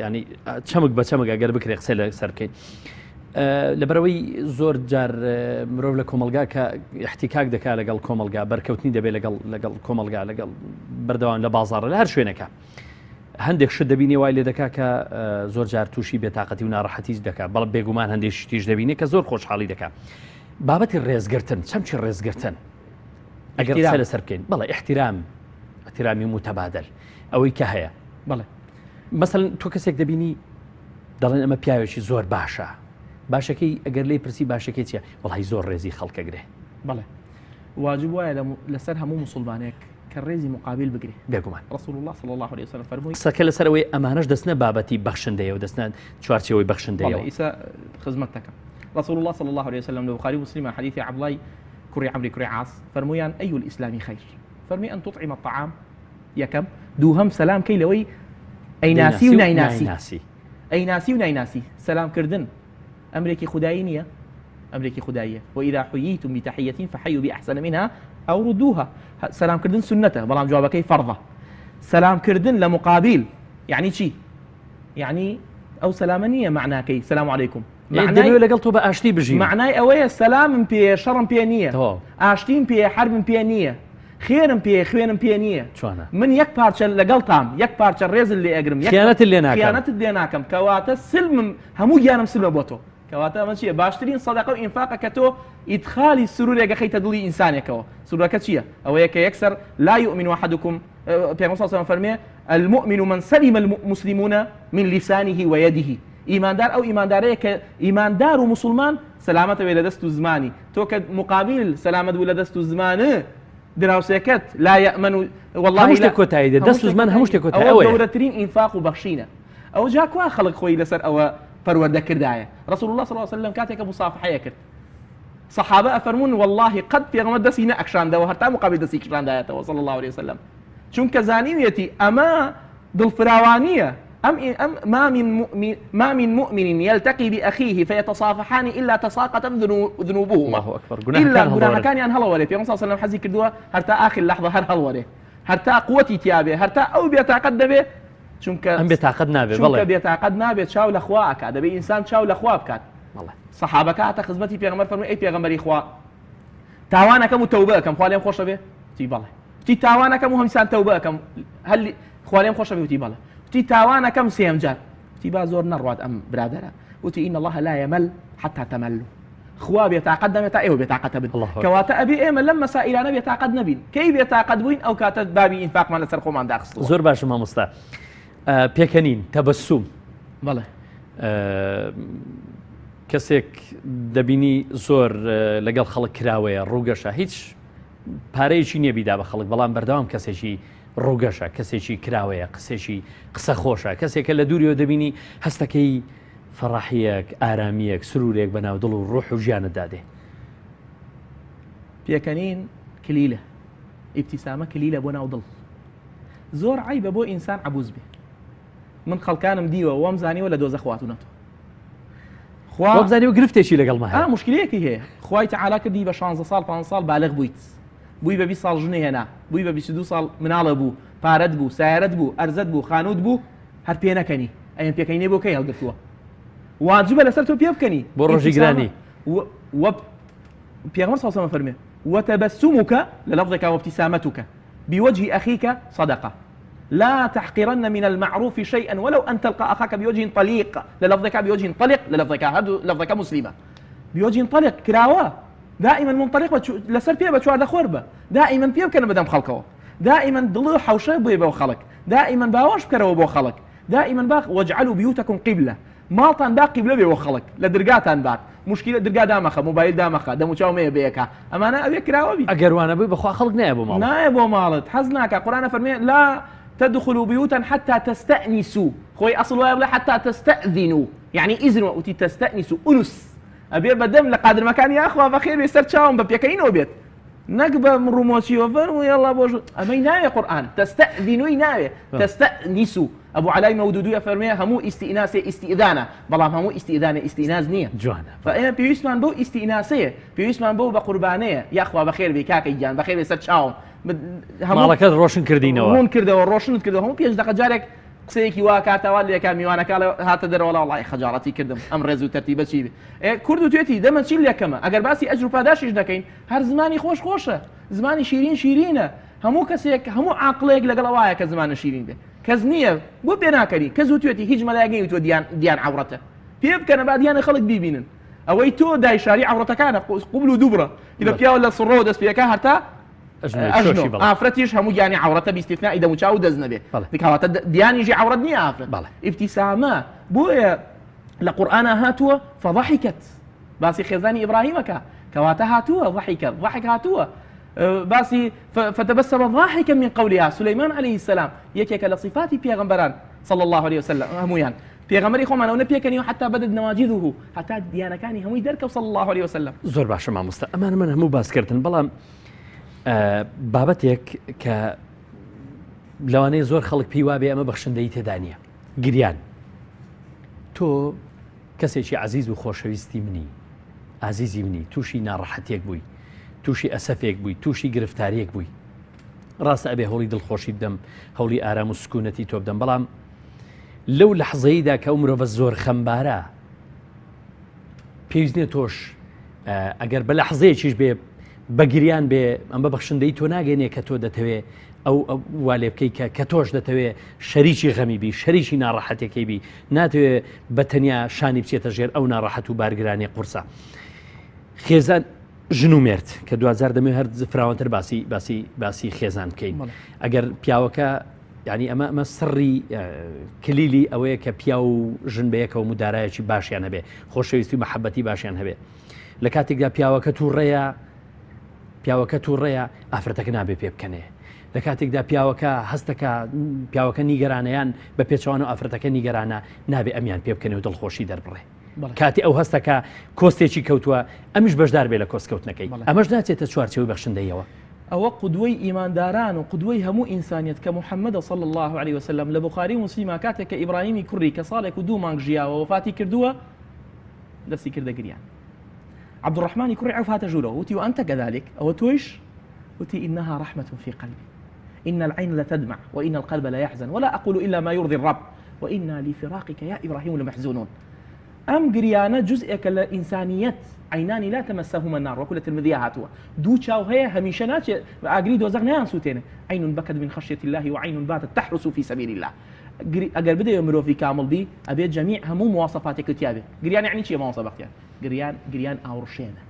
ینی چەمک بە چەمک ئەگەر بکرێ قسە لەسەر بکەین. لەبەرئەوەی زۆر جار مرۆڤ لە کۆمەڵگا کە احتیکاک دەکا لەگەڵ کۆمەڵگا بەرکەوتنی دەبێت لەگەڵ لەگەڵ کۆمەڵگا لەگەڵ بەردەوام لە بازاڕە لە هەر شوێنەکە هەندێک شت دەبینێ وای لێ دەکا کە زۆر جار تووشی بێتاقەتی و ناڕەحەتیش دەکا بەڵ بێگومان هەندێک شتیش دەبینێ کە زۆر خۆشحاڵی دەکا بابەتی ڕێزگرتن چەمکی ڕێزگرتن ئەگەر قسە لەسەر بکەین بەڵێ احترام احترامی متبادل ئەوەی کە هەیە بەڵێ مەسەن تۆ کەسێک دەبینی دەڵێن ئەمە پیاوێکی زۆر باشە باشەکەی ئەگەر لێی پرسی باشەکەی چیە وەڵی زۆر ڕێزی خەڵکەگرێ. بەڵێ واجب وایە لەسەر هەموو موسڵمانێک کە ڕێزی مقابل بگرێ. بێگومان. رسول الله صلی الله علیه وسلم فەرمووی. قسەکە لەسەر ئەوەی ئەمانەش دەچنە بابەتی بەخشندەیەوە دەچنە چوارچێوەی بەخشندەیەوە. بەڵێ ئیسا خزمەت دەکەم. رسول الله صلی الله علیه وسلم لە بوخاری و مسلمە حدیثی عەبدوڵای کوڕی عەمری کوڕی عاص فەرموویان أي الإسلام خير فەرمووی أن تطعم الطعام یەکەم دووهەم سەلام کەی لەوەی ئەیناسی و نایناسی ئەیناسی و نایناسی سەلام کردن ئەمرێکی خودایی نییە ئەمرێکی خوداییە وإذا حييتم بتحية فحيوا بأحسن منها أو ردوها سەلام کردن سنەتە بەڵام جوابەکەی فەرضە سەلام کردن لە مقابل یعنی چی یعنی ئەو سەلامە نییە معناکەی سلام علیکم معنای لەگەڵ تۆ بە ئاشتی بژی معنای ئەوەیە سەلامم پێ شەڕم پێ نییە ئاشتیم پێ حربم پێ نییە خێرم پێیە خوێنم پێ نییە. چۆنە؟ من یەک پارچە لەگەڵتام، یەک پارچە ڕێزت لێ ئەگرم، یەک خیانەتت لێ ناکەم. خیانەتت لێ ناکەم، کەواتە سلمم، هەموو گیانم سلمە بۆ تۆ. کەواتە ئەمە چییە؟ باشترین سەدەقە و ئینفاقە کە تۆ ئیدخالی سرورێک ئەخەیتە دڵی ئینسانێکەوە. سرورەکە چییە؟ ئەوەیە کە یەکسەر لا یؤمن احدکم، پێغەمبەر صلی اللە علیه و سلم فەرموێ، المؤمن من سلم المسلمون من لسانه ویده، ئیماندار ئەو ئیماندارەیە کە ئیماندار و موسڵمان سەلامەتە بێ لە دەست و زمانی. تۆ کە مقابیل سەلامەت بوو لە دەست و زمانت، دراوسێکەت لا یەئمەن واللە هەموو شتێک کۆتایی دێت دەست و زمان هەموو شتێک کۆتایی ئەوە گەورەترین ئینفاق و بەخشینە ئەوە جا کوا خەڵک خۆی لەسەر ئەوە پەروەردە کردایە. رسول اللە صلی اللە علیە وسلم کاتێک کە موسافحەیە کرد صحابە ئەفەرموون واللهی قەت پێغەمبەر دەستی نەئەکشاندەوە هەتا مقابل دەستی کشاندایەتەوە صلی اللە علیه وسلم چونکە زانیویەتی ئەمە دڵفراوانیە ئەم ئەم ما من مؤمن ما من مؤمن يلتقي بأخيه فيتصافحان إلا تساقطت ذنوبهما الله أكبر إلا گوناهەکان هەڵدەوەرن. گوناهەکانیان هەڵەوەرێ پێغەمبەر صلی الله علیه وسلم حەزی کردووە هەرتا آخر لحظە هەر هەڵوەرێ هەرتا قوتی تیابێ هەرتا ئەو بێتاقەت دەبێ چونکە ئەم بێتاقەت نابێ چونکە بەڵێ بێتاقەت نابێت چاو لە خوا ئەکا دەبێ ئینسان چاو لە خوا بکات بەڵێ سەحابەکە هاتە خزمەتی پێغەمبەر فەرمووی ئەی پێغەمبەری خوا تاوانەکەم و تەوبە ئەکەم خوا لێم خۆشە بێ وتی بەڵێ وتی تاوانەکەم و هەمسان تەوبە ئەکەم هەل خوا لێم خۆشە بێ وتی بەڵێ وتی تاوانەکەم سێم جار وتی با زۆر نەڕوات ئەم برادەرە وتی إن الله لا يمل حتى تملوا خوا بێتاقەت دەمێت تا ئێوە بێتاقەتە بن کەواتە ئەبێ ئێمە لەم مەسائیلانە بێتاقەت نەبین کەی بێتاقەت بووین ئەو کاتە بابی ئینفاقمان لەسەر خۆمان داخستووە زۆر باشە مامۆستا پێکەنین تەبەسوم بەڵێ کەسێک دەبینی زۆر لەگەڵ خەڵک کراوەیە ڕووگەشە هیچ پارەیەکی نییە بیدا بە خەڵک بەڵام بەردەوام کەسێکی ڕووگەشە کەسێکی کراوەیە قسێکی قسە خۆشە کەسێکە لە دووریەوە دەبینی هەستەکەی فەڕەحیەک، ئارامیەک، سرورێک بە ناو دڵ و ڕوح و ژیانتدا دێ. پێکەنین کلیلە، ئیبتیسامە کلیلە بۆ ناو دڵ. زۆر عەیبە بۆ ئینسان عەبوس بێ. من خەڵکانم دیوە وام زانیوە لە دۆزەخ هاتوونەتەوە. خوا وام زانیوە گرفتێکی لەگەڵما هەیە. ئا موشکیلەیەکی هەیە. خوای تەعالا کردی بە شانزە ساڵ پانزە ساڵ بالغ بوویت. بووی بە 20 ساڵ ژنی هێنا. بووی بە 22 ساڵ مناڵە بوو. پارەت بوو، سایارەت بوو، ئەرزەت بوو، خانووت بوو. هەر پێ نەکەنی ئەیەم پێکەنینەی بۆ کەی هەڵگرتووە واجبە لەسەر تۆ پێ بکەنی بۆ ڕۆژی گرانی و پێغەمبەر صلی الله علیه و فەرمێ وتبسمك لە لەفظێکا وابتسامتك بوجه أخيك صدقة لا تحقرن من المعروف شيئا ولو أن تلقى أخاك بوجه طليق للفظك بوجه طلق للفظك هذا لفظك مسلمة بوجه طلق كراوة دائما منطلق لەسەر پێ بە چواردە خۆر بە دائما پێ بکەنە بەدەم خەڵکەوە دائما دڵ و حەوشە بێ بۆ خەڵک دائما باوەش بکەرەوە بۆ خەڵک دائما با وەجعلوا بیوتکم قبلە ماڵتان با قیبلە بێ بۆ خەڵک لە درگاتان بات موشکیلە درگا دامەخە مۆبایل دامەخە دەموچاو مەیە بەیەکا ئەمانە ئەوێ کراوە بی ئەگەر وانەبووی بەخوا خەڵک نایە بۆ ماڵت نایە بۆ ماڵت حەز ناکا قورئان ئەفەرمێ لا تدخلوا بیوتا حتی تستأنسوا خۆی ئەسڵ وایە بڵێ حتی تستأذنوا یعنی ئیزن وتی تستأنسوا ئونس ئەبێ بەدەم لە قادرمەکان یاخوا بەخێر بێ سەر چاوم بە پێکەینەوە بێت نەک بە مڕومۆچیەوە فەرموو یەڵا بۆ ژوور ئەمەی ناوێ قورئان تەستەئذینوی ناوێ تەستەئنیسو ئەبو عەلای مەودودی ئەفەرموێ هەموو ئیستئناسێ ئیستئذانە بەڵام هەموو ئیستئذانێ ئیستئناس نییە جوانە فە ئێمە پێویستمان بەو ئیستئناسەیە پێویستمان بەو بە قوربانەیە یاخوا بەخێر بێی کاکە گیان بەخێر بێ سەر چاوم هەموو ماڵەکەت ڕۆشن کردینەوە ڕوون کردەوە ڕۆشنت کردەوە هەموو پێنج دەقە جارێک قسەیەکی وا کاتە وا لێکا میوانەکە هاتە دەرەوە وەڵا خەجاڵەتی کردم ئەم ڕێز و تەرتیبە چی بێ ئێ کورد وتوێتی دەمە چی لێکەمە ئەگەر باسی ئەجر و پاداشیش نەکەین هەر زمانی خۆش خۆشە زمانی شیرین شیرینە هەموو کەسێک هەموو عاقڵێک لەگەڵ ئەوایە کە زمانە شیرین بێ کەس نییە بۆ پێ ناکەنی کەس وتوێتی هیچ مەلایەک نەیوتوە دیان دیان عەوڕەتە پێ بکەنە با دیانە خەڵک بیبینن ئەوەی تۆ دایشاری عەوڕەتەکانە قوبل و دووبڕە لە پیاوە لە سڕەوە دەست پێکا هەتا ئەژنۆ ئافرەتیش هەموو گیانی عەوڕەتە بیستیثنائی دەموچاو و دەست نەبێ کەواتە دیانیژی عەوڕەت نییە ئافرەت ئیبتیسامە بۆیە لە قورئانا هاتووە فضحکت باسی خێزانی ئیبراهیمەکە کەواتە هاتووە ضحکت ضحک هاتووە باسی فتبسم ضاحكا من قولها سليمان عليه السلام یەکێکە لە صفاتی پێغەمبەران صلى الله عليه وسلم هەمویان پێغەمبەری خۆمان ئەو نەپێکەنی و حتا بدت نواجذه حتا دیانەکانی هەمووی دەرکەوت صلى الله عليه وسلم زۆر باشە مامۆستا ئەمانە من هەموو باسکردن بەڵام بابەتێک کە لەوانەیە زۆر خەڵک پێی وابێ ئەمە بەخشندەی تێدا نییە گریان تۆ کەسێکی عزیز و خۆشەویستی منی ئازیزی منی تووشی ناڕەحەتێک بووی تووشی ئەسەفێک بووی تووشی گرفتاریەک بووی ڕاستە ئەبێ هەوڵی دڵخۆشی بدەم هەوڵی ئارام و سکوونەتی تۆ بدەم بەڵام لەو لەحزەیدا کە ئەو مرۆڤە زۆر خەمبارە پێویست نییە تۆش ئەگەر بە لەحزەیەکیش بێ بەگریان بێ ئەم بە بەخشندەی تۆ ناگەێنێ کە تۆ دەتەوێ ئەو وا لێ بکەی کە کە تۆش دەتەوێ شەریکی غەمی بی شەریکی ناڕەحەتەکەی بی ناتەوێ بە تەنیا شانی بچێتە ژێر ئەو ناڕەحەت و بارگرانی قورسە خێزان ژن و مێرد کە دوجار دەمێ هەر فراوانتر باسی باسی باسی خێزان بکەین ئەگەر پیاوەکە ینی ئەمە ئەمە سڕی کلیلی ئەوەیە کە پیا و ژن بەیەکەوە مدارایەکی باشیان هەبێ خۆشەویستی و محەبەتی باشیان هەبێ لە کاتێکدا پیاوەکە تووڕەیە پیاوەکە تووڕەیە ئافرەتەکە نابێ پێ بکەنێ. لە کاتێکدا پیاوەکە هەستەکە پیاوەکە نیگەرانەیان بە پێچوان و ئافرەتەکە نیگەرانە نابێ ئەمیان پێ بکەنێ و دڵخۆشی دەربڕێ کاتی ئەو هەستەکە کۆستێکی کەوتووە ئەمیش بەشدار بێ لە کۆستکەوتنەکەی ئەمەش ناچێتە چوارچێوەی بەخشندەیەوە. ئەوە قودوەی ئیمانداران و قودوەی هەموو ئینسانیەت کە محمدە صلی اللە علیە وسلم لە بوخاری و موسلیما کاتێک کە ئیبراهیمی کوڕی کە ساڵێک و دوو مانگ ژیاوە وەفاتی کردووە دەستی کردە گریان عبدالرحمانی کوڕی عەوف هاتە ژوورەوە وتی وانت كذلك ئەوە تۆیش وتی إنها رحمة في قلبي إن العين لتدمع وإن القلب لا يحزن ولا أقول إلا ما يرضي الرب وإنا لفراقك يا إبراهيم لمحزونون ئەم گریانە جوزئێکە لە ئینسانیەت، عینان لا تمسهما النار، وەکو لە ترمذیا هاتووە، دوو چاو هەیە هەمیشە ناچێ ئاگری دۆزەخ نایانسوتێنێ، عین بکت من خشیة اللە وعین باتت تحرس فی سبیل اللە. ئەگەر بدەوێ مرۆڤی کامڵ بی ئەبێ جەمیع هەموو مواصفاتێکت تیا بێ. گریان یەعنی چیە مامۆستا بەختیار؟ گریان گریان ئاوڕشێنە.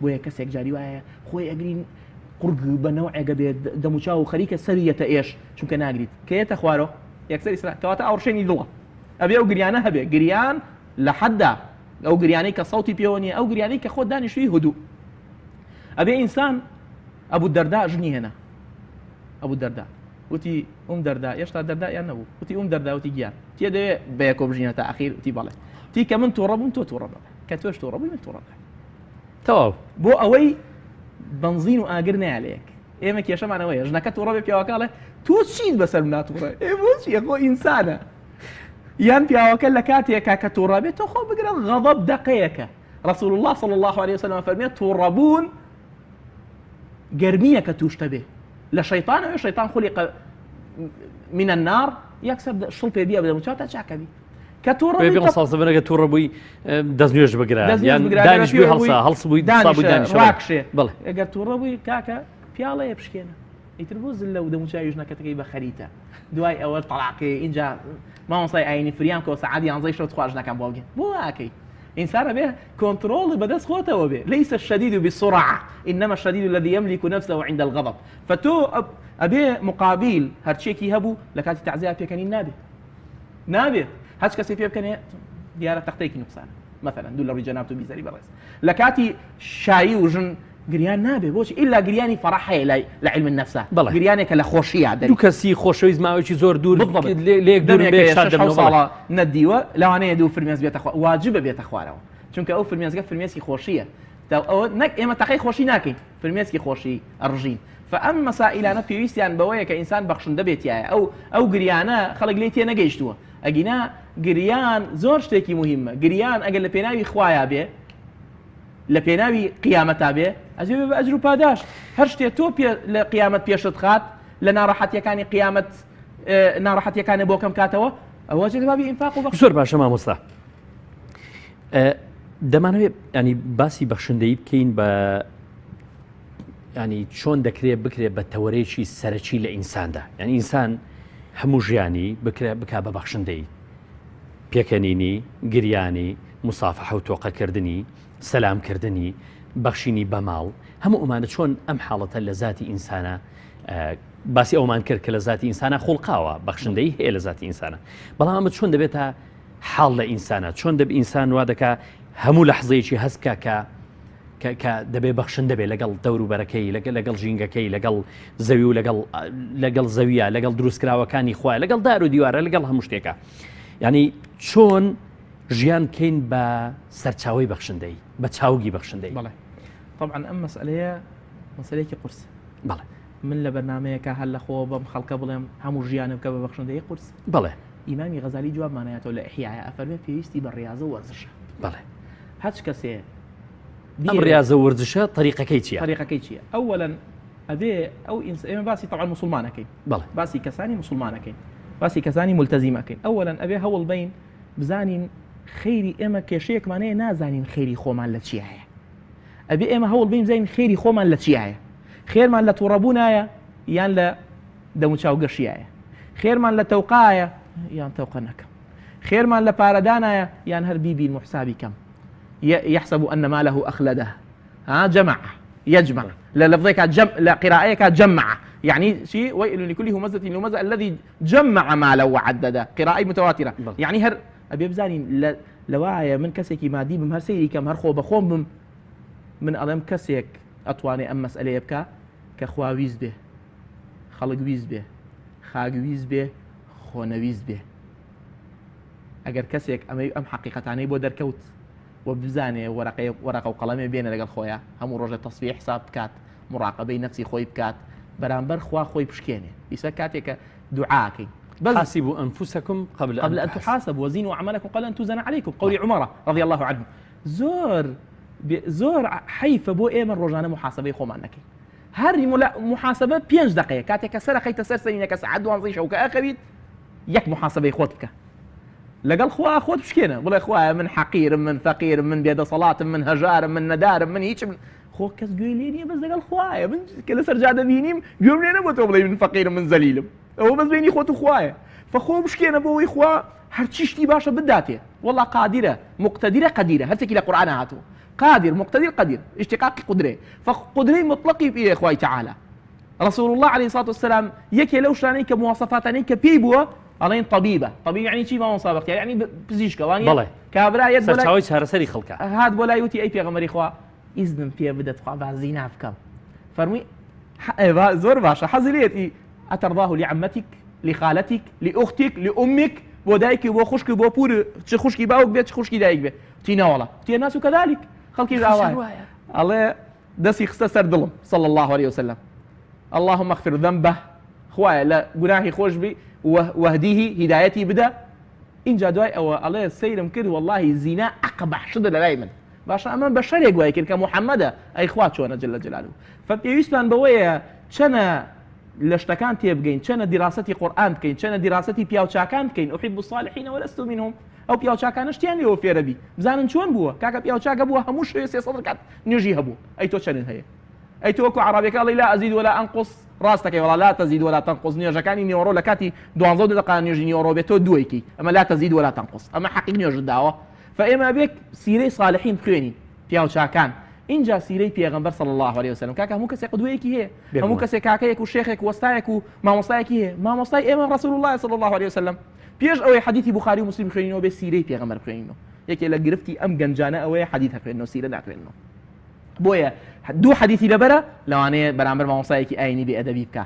بۆیە کەسێک جاری وایە خۆی ئەگرین قوڕگ بە نەوعێک ئەبێ دەموچاو و خەریکە سەری یەتە ئێش چونکە ناگریت کە یەتە خوارەوە یەکسەر ئیسرا کەواتە ئاوڕشێنی دڵە. ئەبێ ئەو گریانە هەبێ گریان لە حەددا ئەو گریانەی کە سەوتی پێوە نییە ئەو گریانەی کە خۆت دانیشتووی هدوو ئەبێ ئینسان ئەبوو دەردا ژنی هێنا ئەبوو دەردا وتی ئوم دەردا هێشتا دەردا یان نەبوو وتی ئوم دەردا وتی گیان تێ دەوێ بەیەکۆ بژینە تا ئەخیر وتی بەڵێ تی کە من تووڕە بووم تۆ تووڕە بە کە تۆش تووڕە بووی من تووڕە بم تەواو بۆ ئەوەی بەنزین و ئاگر نایە لە یەک ئێمە کێشەمان ئەوەیە ژنەکە تووڕە بێ پیاوەکە ئەڵێ تۆ چیت بەسەر منا تووڕە ئێ بۆچی خۆ ئینسانە یان پیاوەکە لە کاتێکا کە تووڕە بێت تۆ خۆ بگرە غەضەب دەقەیەکە رسول الله صلی الله عليه وسلم فەرمێ تووڕەبوون گەرمیەکە تووشتە بێ لە شەیطانەوە شەیطان خلیق من النار یەکسەر شڵ پێ بیە بدەم چاوتا چاکەبی کە تووڕە بووی پێ ساڵ زەمەنەکە تووڕە بووی دەست نوێژ بگرە یان دانیش بووی هەڵسا هەڵس بووی دانیش دانیش ڕاکشێ بەڵێ ئەگەر تووڕە بووی کاکە پیاڵەیە بشکێنە ئیتر بۆ زلە و دەموچاوی ژنەکەتەکەی بە خەریتە دوای ئەوە تەڵاقێ اینجا مامۆستای ئاینی فریام کەوە سەعات یانزەی شەو تخوا ژنەکەم بۆ بگێ بۆ واکەی ئینسان ئەبێ کۆنترۆڵی بەدەست خۆتەوە بێ ليس الشديد بالسرعة إنما الشديد الذي يملك نفسه عند الغضب فتۆ ئەبێ مقابل هەرچێکی هەبوو لە کاتی تەعزیە پێکەنین نابێت نابێت هەچ کەسێ پێ بکەنێ دیارە تەختەیەکی نوقسانە مثلا دوو لە ڕووی جەنابت و بیزەری بەڕێز لە کاتی شایی و ژن گریان نابێ بۆچی ئیلا گریانی فەرح هەیە لای لە علم النفسا بەڵێ. گریانێکە لە خۆشییا دەری دوو کەسی خۆشەویست ماوەیەکی زۆر دوور بالضبط. لێک دوور دەمێکە بێ شەش شاد حەوت دەبنەوە بەڵێ. ساڵە نەتدیوە لەوانەیە دوو فرمێسک بێتە خوا واجبە بێتە خوارەوە چونکە ئەو فرمێسکە فرمێسکی خۆشییە تا ئەوە نەک ئێمە تەقەی خۆشی ناکەین فرمێسکی خۆشی ئەڕژین فە ئەم مەسائیلانە پێویستیان بەوەیە کە ئینسان بەخشندە بێت تیایە ئەو ئەو گریانە خەڵک لێی تێنەگەیشتووە ئەگینا گریان زۆر شتێکی موهیمە گریان ئەگەر لە پێناوی خوایا بێ لە پێناوی قیامەتا بێ ئەجێ بێ بە ئەجر و پاداشت هەر شتێ تۆ پێ لە قیامەت پێشت خات لە ناڕەحەتیەکانی قیامەت ناڕەحەتیەکانە بۆ کەم کاتەوە ئەوە جێ بابی ئینفاق و بەخش زۆر باشە مامۆستا دەمانەوێت ینی باسی بەخشندەی بکەین بە ینی چۆن دەکرێت بکرێت بە تەوەرێکی سەرەکی لە ئینساندا یعنی ئینسان هەموو ژیانی بکرێت بک بە بەخشندەی پێکەنینی گریانی مسافحە و تۆقەکردنی سەلامکردنی بەخشینی بەماڵ هەموو ئەمانە چۆن ئەم حاڵەتە لە زاتی ئینسانە باسی ئەومان کرد کە لە زاتی ئینسانە خوڵقاوە بەخشندەی هەیە لە زاتی ئینسانە بەڵام ئەمە چۆن دەبێتە حاڵ لە ئینسانە چۆن دەب ئینسان وا دەکا هەموو لەحزەیەکی هەست بکا کە کە دەبێ بەخشندە بێ لەگەڵ دەوروبەرەکەی لەگەڵ لەگەڵ ژینگەکەی لەگەڵ زەوی و لەگەڵ لەگەڵ زەویە لەگەڵ دروستکراوەکانی خوای لەگەڵ دار و دیوارە لەگەڵ هەموو شتێکە ینی چۆن ژیان بکەین بە سەرچاوی بەخشندەی بە چاوگی بەخشندەی بەڵێ طبعا ئەم مەسئلەیە مەسەلەیەکی قورس بەڵێ من لە بەرنمەیەکە هەر لە خۆوە بەم خەڵکە بڵێم هەموو ژیانە بکە بە بەخشندەی قورس بەڵێ ئیمامی غەزالی جوابمان ئەیاتەوە لە ئیحیایا ئەفەرمێ پێویستی بە ڕیازە و وەرزشە. بەڵێ. هەچ کەسێ ئەم ڕیازە و وەرزشە تەریقەکەی چییە؟ تەریقەکەی چییە؟ ئەوەلەن ئەبێ ئەو ئینس ئێمە باسی تەبعەن موسڵمان ئەکەین. بەڵێ. باسی کەسانی موسڵمان ئەکەین. باسی کەسانی مولتەزیم ئەکەین. ئەوەلەن ئەبێ هەوڵ بەین بزانین خەیری ئێمە کێشەیەکمان هەیە نازانین خەیری خۆمان لە چیایە. ئەبێ ئێمە هەوڵ بەین بزانین خێری خۆمان لە چیایە. خێرمان لە تووڕەبوونایە یان لە دەموچاو گەشیایە خێرمان لە تەوقایە یان تەوقە نەکەم خێرمان لە پارەدانایە یان هەر بیبینم و حسابی کەم يحسب أن ماله أخلده ها جمع يجمع لە لفظێکا جم لە قراءەیەکا جمع يعني شي ويل لكل همزة لمزة الذي جمع ماله وعدده قراءة متواترة يعني هەر ئەبێ بزانین لەوایە من کەسێکی مادی بم هەر سەیری کەم هەر خۆ بەخۆم بم من ئەڵێم کەسێک ئەتوانێ ئەم مەسئلەیە بکە کە خواویست بێ. خەڵک ویست بێ، خاک ویست بێ، خۆنەویست بێ. ئەگەر کەسێک ئەمەی ئەم حەقیقەتانەی بۆ دەرکەوت و بزانێ وەرەقەی وەرەقە و قەڵەمێ بێنە لەگەڵ خۆیا هەموو ڕۆژێ تەسفیە حساب بکات مراقەبەی نەفسی خۆی بکات بەرامبەر خوا خۆی بشکێنێ ئیسا کاتێک کە دوعاکەین بس حاسبوا أنفسكم قبل قبل أن تحاسبوا وزنوا أعمالكم قبل أن توزن عليكم قول عمر رضي الله عنه زۆر زۆر حەیفە بۆ ئێمە ڕۆژانە محاسبەی خۆمان نەکەین هەر محاسبە پێنج دقەیە کاتێک کە سەر خەیتە سەر سەرینەکە سەعات دوانزەی شەو کە ئەخەویت یەک محاسبەی خۆت بکە لەگەڵ خوا خۆت بشکێنە بڵێ خوایە من حەقیرم من فەقیرم من بێدەسەڵاتم من هەژارم من نەدارم من هیچم خۆ کەس گوێی لێ نییە بەس لەگەڵ خوایە من کە لەسەر جادە بینیم گوێم لێ نەبوو تۆ بڵێ من فەقیرم من زەلیلم ئەوە بەس بینی خۆت و خوایە فەخۆ بشکێنە بۆ ئەوەی خوا هەرچی شتی باشە بداتێ والله قادرە مقتدرە قدیرە هەرچێکی لە قورئانا هاتووە قادر مقتدر قدیر اشتقاقی قدرەیە فقدرەی مطلقی پێیە خوای تعالی رسول الله علیه الصلاة والسلام یەکێ لەو شتانەی کە مواصفاتانەی کە پێی بووە ئەڵێن طبیبە طبیب یعنی چی مامۆستا بەختیار یعنی پزیشکە وانیە بەڵێ کابرا یەت بۆ لای سەرچاوەی چارەسەری خەڵکە هات بۆ لای وتی ئەی پێغەمبەری خوا ئیزنم پێ بدە تخوا با زینا بکەم فەرمووی زۆر باشە حەزی لێتی أترضاه لعمتك لخالتك لأختك لأمك بۆ دایکی بۆ خوشکی بۆ پور چ خوشکی باوک بێت چ خوشکی دایک بێت تی نەوەڵا تی الناس كذلك خەڵکی ئاوایە ئەڵێ دەستی خستە سەر دڵم صلى الله عليه وسلم اللهم اغفر ذنبه خوایە لە گوناهی خۆش بی وهدیه هیدایەتی بدە اینجا دوای ئەوە ئەڵێ سەیرم کرد واللهی زینا ئەقبح شتە لەلای من باشە ئەمە بەشەرێک وای کرد کە محەممەدە ئەی خوا چۆنە جل جلاله فە پێویستمان بەوەیە چەنە لە شتەکان تێبگەین چەنە دیراسەتی قورئان بکەین چەنە دیراسەتی پیاوچاکان بکەین أحب الصالحین ولست منهم ئەو پیاوچاکانە شتیان لێوە فێرە بی بزانن چۆن بووە کاکە پیاوچاکە بووە هەموو شەوێ 300 ڕکات نوێژی هەبوو ئەی تۆ چەنت هەیە ئەی تۆ وەکو عەڕەبەکە ئەڵێی لا أزيد ولا أنقص ڕاست دەکەی وەڵا لا تزيد ولا تنقص نوێژەکانی نیوەڕۆ لە کاتی دوانزە و دە دەقە نوێژی نیوەڕۆ بێت تۆ دووەی کەی ئەمە لا تزيد ولا تنقص ئەمە حەقی نوێژت داوە فە ئێمە ئەبێ سیرەی صالحین بخوێنین پیاوچاکان ئینجا سیرەی پێغەمبەر صلی الله علیه وسلم کاکە هەموو کەسێک قدوەیەکی هەیە هەموو کەسێک کاکەیەک و شێخێک وەستایەک و مامۆستایەکی هەیە مامۆستای ئێمە رسول الله صلی الله علیه وسلم پێش ئەوەی حەدیثی بوخاری و مسلم بخوێنینەوە بێ سیرەی پێغەمبەر بخوێنینەوە یەکێ لە گرفتی ئەم گەنجانە ئەوەیە حەدیث ئەخوێننەوە سیرە ناخوێننەوە بۆیە دوو حەدیثی لەبەرە لەوانەیە بەرامبەر مامۆستایەکی ئاینی بێ ئەدەبی بکا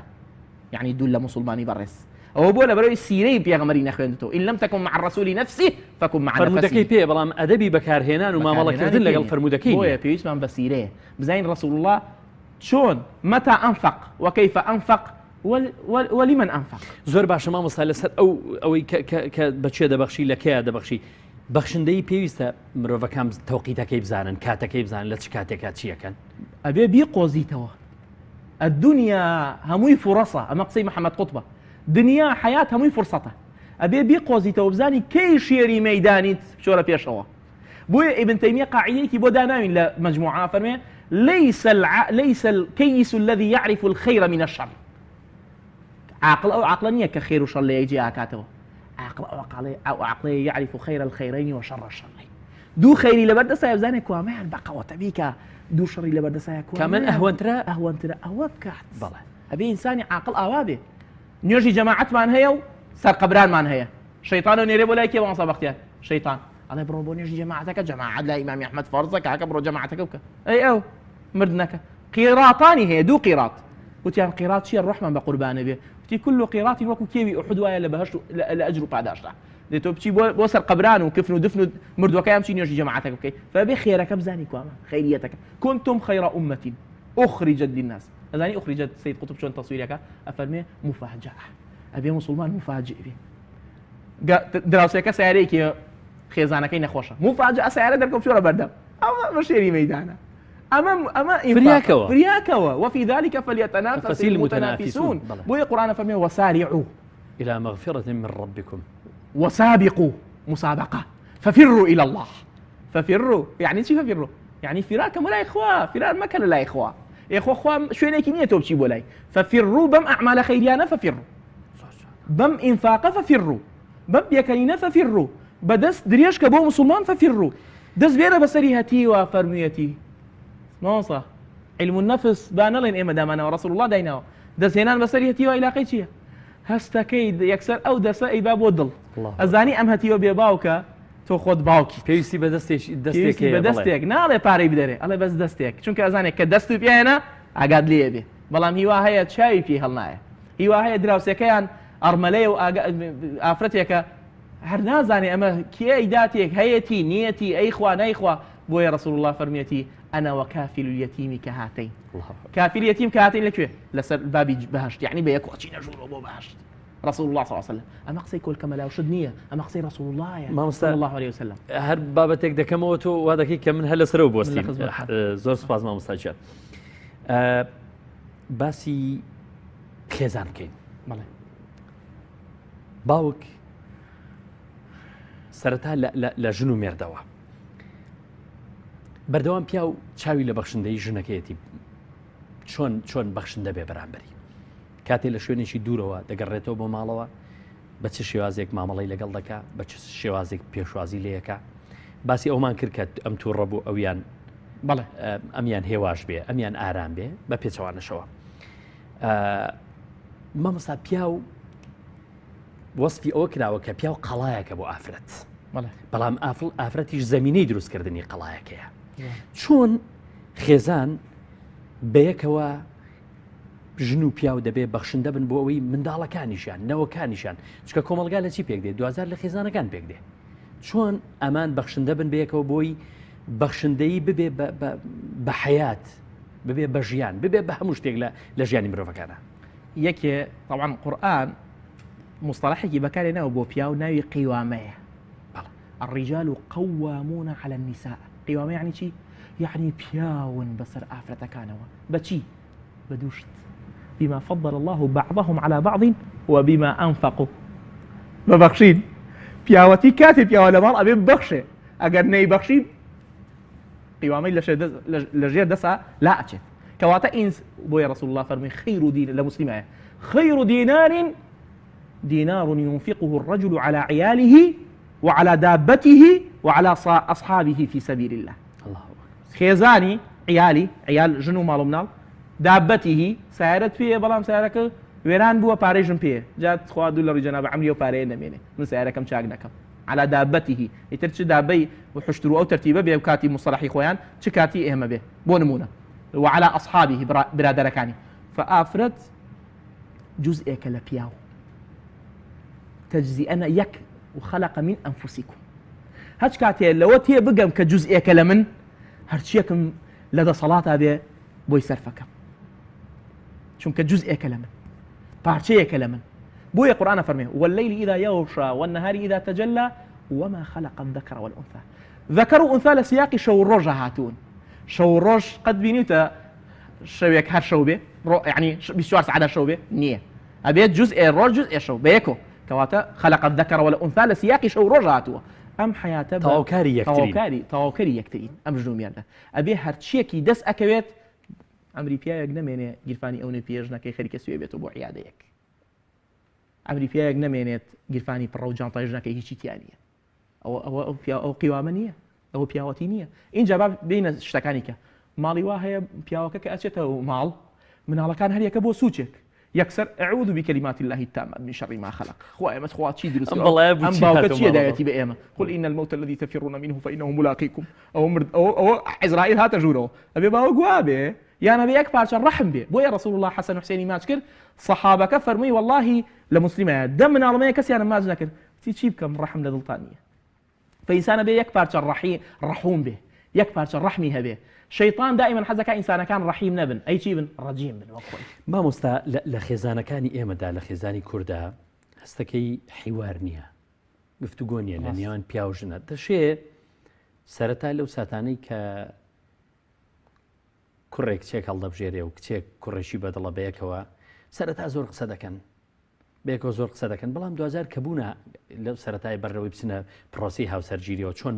یعنی دوو لە مسلمانی بەڕێز ئەوە بۆ لەبەرەوەی سیرەی پێغەمبەری نەخوێندتەوە إن لم تكن مع الرسول نفسه فكن مع فەرموودەکەی پێ بەڵام ئەدەبی بەکارهێنان و مامەڵەکردن لەگەڵ فەرموودەکەی بۆیە پێویستمان بە سیرەیە بزانین رسول الله چۆن متى أنفق وكيف أنفق ولمن أنفق زۆر باشە مامۆستا لەسەر ئەو ئەوەی کە بە چێ دەبەخشی لە کێیا دەبەخشی بەخشندەی پێویستە مرۆڤەکان تەوقیتەکەی بزانن کاتەکەی بزانن لە چ کاتێکا چیەکەن ئەبێ بیقۆزیتەوە الدنيا هەمووی فرصە ئەمە قسەی محەممەد قوتبە دنیا حیات هەمووی فرسەتە ئەبێ بیقۆزیتەوە بزانی کەی شێری مەدانیت بچۆرە پێشەوە بۆیە ئیبن تەیمیە قاعیدەیەکی بۆ داناوین لە مەجموعە فەرمێ ليس الع... ليس الكيس الذي يعرف الخير من الشر عاقل ئەو عاقلە نییە کە خێر و شەڕ لە یەک جێ ئاکاتەوە عاقل ئەو عقلەیە ئەو عقلەیە يعرف خير الخيرين وشر الشرين دوو خەیری لەبەر دەسایە بزانێ کوامەیان بەقەوەتە بیکا دوو شەڕی لەبەر دەسایە کامن ئەهوەنترە ئەهوەنترە ئەوە بکات بەڵێ ئەبێ ئینسانی عاقڵ ئاوا بێ نوێژی جەماعەتمان هەیە و سەرقەبرانمان هەیە شەیتان و نێرێ بۆ لای کێ مامۆستا بەختیار شەیتان ئەڵێ بڕۆ بۆ نوێژی جەماعەتەکە جەماعەت لای ئیمامی ئەحمەد فەرزە کاکە بڕۆ جەماعەتەکە بکە ئەی ئەو مردنەکە قیڕاتانی هەیە دوو قیڕات وتیان قیڕات چییە ڕۆحمان بە قوربانە بێ وتی كل قیڕاتی وەکو کێوی ئوحد وایە لە بەهەشت و لە ئەجر و پاداشتا دێ تۆ بچی بۆ سەر قەبران و کفن و دفن و مردوەکەیان بچی نوێژی جەماعەتەکە بکەی فبێ خێرەکە بزانی کوامە خەیریەتەکە كنتم خير أمة أخرجت للناس ئەزانی أخرجت سید قطب چۆن تەسویرەکە ئەفەرمێ مفاجأة ئەبێ مسلمان مفاجئ بێ دراوسێکە سیارەیەکی خێزانەکەی نەخۆشە مفاجأة سیارە دەرکەوت چۆرە بەردەم ئەمە بەشێری مەیدانە ئەمە ئەمە فریاکەوە فریاکەوە وفي ذلك فليتنافس المتنافسون بۆیە قورآن فەرمێ وسارعوا إلى مغفرة من ربكم وسابقوا مسابقة ففروا إلى الله ففروا يعني چی ففروا يعني فرار کە لای خوا فرار مەکە لە لای خوا ئێخۆ خوا شوێنێکی نییە تۆ بچی بۆ لای ففروا بەم ئەعمالە خەیریانە ففروا بەم ئینفاقە ففروا بەم پێکەنینە ففروا بەدەست درێژ کە بۆ مسلمان ففروا دەست بێرە بەسەری هەتیوە فەرموویەتی مامۆستا علم النفس با نەڵێن ئێمە دامانەوە رسول الله دایناوە دەستهێنان بەسەری هەتیوە عیلاقەی چییە هەستەکەی یەکسەر ئەو دەسە ئەیبا بۆ دڵ ئەزانی ئەم هەتیوە بێ باوکە تۆ خۆت باوکی پێویستی بە دەستێکی دەستێک بە دەستێک ناڵێ پارەی بدەرێ ئەڵێ بەس دەستێک چونکە ئەزانێت کە دەست و پێیانە ئاگات لێ بێ بەڵام هیوا هەیە چاوی پێ هەڵنایە. هیوا هەیە دراوسێکەیان ئەڕمەلەیە و ئافرەتێکە هەر نازانێ ئەمە کێ ئەیداتێک هەیەتی نیەتی ئەیخوا نایخوا بۆیە رسول الله فەرمیەتی انا وکافل اليتیم کهاتین کافل یتیم کهاتین لەکوێ لەسەر بابی بەهشت یعنی بە یەک ئەچینە ژوورەوە بۆ بەهشت رسول الله صلی الله علیه وسلم ئەمە قسەی کۆلکە مەلاوشت نییە ئەمە قسەی رسول الله مامۆستا صلی الله علیه وسلم هەر بابەتێک دەکەمەوە تۆ وا دەکەی کە من هەر لەسەرەوە بۆستیم زۆر سپاس مامۆستا گیان باسی خێزان بکەین بەڵێ باوک سەرەتا لە ژن و مێردەوە بەردەوام پیاو چاوی لە بەخشندەی ژنەکەیەتی چۆن چۆن بەخشندە بێ بەرامبەری کاتێ لە شوێنێکی دوورەوە دەگەڕێتەوە بۆ ماڵەوە بە چ شێوازێک مامەڵی لەگەڵ دەکا بە چ شێوازێک پێشوازی لەکە باسی ئەومان کرد کە ئەم تووڕە بوو ئەویان بەڵێ ئەمیان هێواش بێ ئەمیان ئارام بێ بە پێچەوانەشەوە مامۆستا پیاو وەسفی ئەوە کراوە کە پیاو قەڵایەکە بۆ ئافرەت بەڵام ئافڵ ئافرەتیش زمینەی دروستکردنی قەڵایەکەیە چۆن خێزان بەیەکەوە ژن و پیاو دەبێ بەخشندە بن بۆ ئەوەی منداڵەکانیشیان نەوەکانیشیان چکە کۆمەلگا لە چی پێک دێ دوازار لە خێزانەکان پێک دێ چۆن ئەمان بەخشندە بن بەیەکەوە بۆی بەخشندەیی ببێ بە حەیات ببێ بە ژیان ببێ بە هەموو شتێک لە ژیانی مرۆڤەکانە. یەکێ طبعا قورئان مصطلحێکی بەکارێ ناوە بۆ پیاو ناوی قیوامەیە الرجال قوامون على النساء قیوامە یعنی چی یعنی پیاون بەسەر ئافرەتەکانەوە بەچی بە دوو شت بما فضل الله بعضهم على بعض وبما أنفقوا بە بەخشین پیاوەتی کاتێ پیاوە لە ماڵ ئەبێ ببەخشێ ئەگەر نەیبەخشی قیوامەی لە ژێر دەسا لا ئەچێت کەواتە ئینس بۆیە رسول الله فەرمی خیر دین لە مسلمایە خیر دینار دینار ينفقه الرجل على عياله وعلى دابته وعلى أصحابه في سبيل الله خێزانی، عیالی، عیال، ژن و ماڵ و مناڵ، دابەتیه، سەیارەت پێیە بەڵام سەیارەکە وێران بووە پارەی ژن پێیە، جا تخوا دوو لە ڕووی جەنابە عەمری ئەو پارەیە نەمێنێ من سەیارەکەم چاک نەکەم، علی دابته، ئیتر چ دابەی و حوشتر و ئەو تەرتیبە بێ کاتی موسەڵەحی خۆیان چ کاتی ئێمە بێ بۆ نموونە، وعلی اصحابه، برادەرەکانی، فە ئافرەت جوزئێکە لە پیاو، تجزیئە نە یەک، وخلق من انفسکم. هەچ کاتێ لەوە تێ بگەم کە جوزئێکە لە من، هەرچیەکم لە دەسەڵاتا بێ بۆی سەرفەکەم. چونکە جوزئێکە لە من، پارچەیەکە لە من. بۆیە قورئان ئەفەرمێ، واللیل اذا یغشی والنهار اذا تجلی وما خلق الذکر والانثی. ذکر و ئونثا لە سیاقی شەو و ڕۆژا هاتوون. شەو و ڕۆژ قەت بینیوتە شەوێک هەر شەو بێ؟ ڕۆ یەعنی 24 سەعات هەر شەو بێ؟ نییە. ئەبێت جوزئێ ڕۆژ جوزئێ شەو بەیەکەوە. کەواتە خلق الذکر والانثی لە سیاقی شەو و ڕۆژ هاتووە. ئەم حەیاتە بە تەواوکاری یەکترین. تەواوکاری تەواوکەری یەکترین ئەم ژن و مێردە. ئەبێ هەرچیەکی دەست ئەکەوێت عەمری پیاوێک نەمێنێ گیرفانی ئەو نەپیە ژنەکەی خەریکە سوێ بێتەوە بۆ عیادەیەک. عەمری پیاوێک نەمێنێت گیرفانی پڕە و جانتای ژنەکەی هیچی تیا نییە. ئەوە ئەوە ئەو پیا ئەو قیوامە نییە. ئەوە پیاوەتی نییە. ئینجا با بێینە شتەکانی کە. ماڵی وا هەیە پیاوەکە کە ئەچێتەوە ماڵ مناڵەکان هەریەکە بۆ سوچێک یەکسەر اعوذ بکلمات الله التامات من شر ما خلق خوا ئێمە خوا چی دروست ئەم بەڵایە بوو ئەم چی باوکە هاتەوە چییە ماڵەوە؟ دایەتی بە ئێمە قل ان الموت الذي تفرون منه فانه ملاقيكم ئەوە مرد ئەوە ئەوە عزرائیل هاتە ژوورەوە ئەبێ باوک وا بێ یان ئەبێ یەک پارچە ڕەحم بێ بۆیە رسول الله حەسەن و حسێنی ماچ کرد سەحابەکە فەرمووی واللهی لە مسلمایە دە مناڵم هەیە کەسیانم ماچ نەکرد چی چی بکەم ڕەحم لە دڵتان نییە فە ئینسان ئەبێ یەک پارچە ڕەحی ڕەحوم بێ یەک پارچە ڕەحمی هەبێ شەیتان دائیمەن حەزەکا ئینسانەکان ڕەحیم نەبن ئەی چی بن ڕەجیم بن وەک خۆی. مامۆستا لە خێزانەکانی ئێمەدا لە خێزانی کوردا هەستەکەی حیوار نییە گفتوگۆ نییە لە نێوان پیاو ژنە دەشێ سەرەتا لەو ساتانەی کە کوڕێک کچێک هەڵدەبژێرێ و کچێک کوڕێکی بەدڵە بەیەکەوە سەرەتا زۆر قسە دەکەن بەیەکەوە زۆر قسە دەکەن بەڵام دواجار کە بوونە لەو سەتای بەرەوەی بچنە پرۆسی هاوسەرگیریەوە چۆن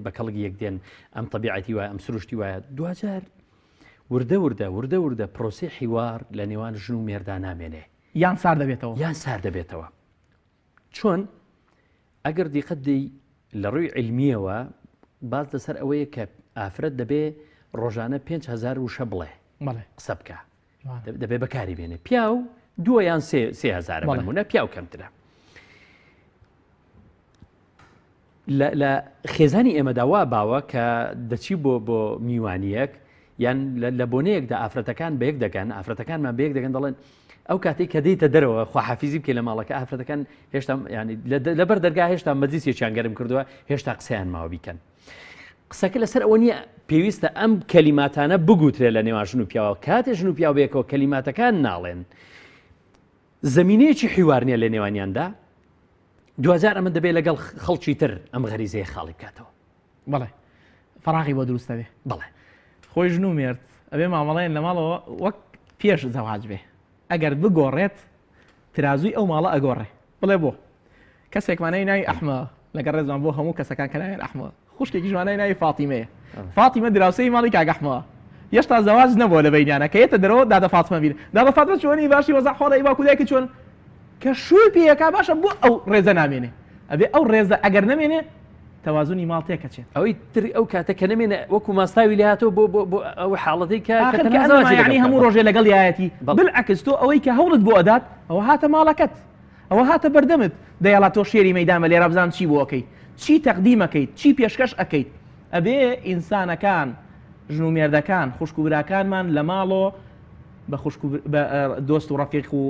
بە کەڵک یەک دێن ئەم طبیعەتی وایە ئەم سروشتی وایە دواجار وردە وردە وردە وردە پرۆسی حیوار لە نێوان ژن و مێردا نامێنێ یان سار دەبێتەوە یان سار دەبێتەوە چۆن ئەگەر دیقەت دەی لە ڕووی علمیەوە باز لەسەر ئەوەیە کە ئافرەت دەبێ ڕۆژانە 5هزار وشە بڵێ قسە بکە دەبێ بەکاری بێنێ پیاو دووە یان سێ هزارە بەنمونە پیاو کەمترە لە خێزانی ئێمەدا وا باوە کە دەچی بۆ بۆ میوانیەک یان لە بۆنەیەکدا ئافرەتەکان بەیەک دەگەن ئافرەتەکانمان بەیەک دەگەن دەڵێن ئەو کاتێک کە دێیتە دەرەوە خواحافیزی بکەی لە ماڵەکە ئافرەتەکان هێشتا ینی لەبەر دەرگا هێشتا مەجلیسێکیان گەرم کردووە هێشتا قسەیان ماوە بیکەن. قسەکە لەسەر ئەوە نییە پێویستە ئەم کەلیماتانە بگوترێ لە نێوان ژن و پیاوە کاتێ ژن و پیاو بەیەکەوە کەلیماتەکان ناڵێن زمینەیەکی حیوار نییە لە نێوانیاندا دوجار ئەمە دەبێت لەگەڵ خەڵکی تر ئەم غەریزەیە خاڵی بکاتەوە. بەڵێ فەراغی بۆ دروستە بێ. بەڵێ. خۆی ژن و مێرد ئەبێ مامەڵەیان لە ماڵەوە وەک پێش زەواج بێ ئەگەر بگۆڕێت ترازووی ئەو ماڵە ئەگۆڕێ بڵێ بۆ کەسێکمانەی ناوی ئەحمە لەگەڵ ڕێزمان بۆ هەموو کەسەکان کە ناویان ئەحمە خوشکێکیش مانای ناوی فاتیمەیە فاتیمە دراوسێی ماڵی کاک ئەحمە یەشتا زەواج نەبووە لە بەینیانە کە یەتە دەرەوە دادە فاتمە بین دادە فاتمە چۆنی باشی وەزع حاڵە ئی باوک و دایکت چۆن کە شووی پێیەکا باشە بۆ ئەو ڕێزە نامێنێ ئەبێ ئەو ڕێزە ئەگەر نەمێنێ تەوازنی ماڵ تێکەچێت. ئەوەی تر ئەو کاتە کە نەمێنێ وەکو ماستاوی لێ هاتەوە بۆ بۆ بۆ ئەو حاڵەتەی کە کە تەنها زەواجی لەگەڵ یعنی هەموو ڕۆژێ لەگەڵ یایەتی بالعکس تۆ ئەوەی کە هەوڵت بۆ ئەدات ئەوە هاتە ماڵەکەت ئەوە هاتە بەردەمت دەیەڵا تۆ شێری مەیدان بە لێرە بزانم چی بۆ ئەکەیت چی تەقدیم ئەکەیت چی پێشکەش ئەکەیت ئەبێ ئینسانەکان ژن و مێردەکان خوشک و براکانمان لە ماڵۆ بە خوشک و بە دۆست و ڕەفیق و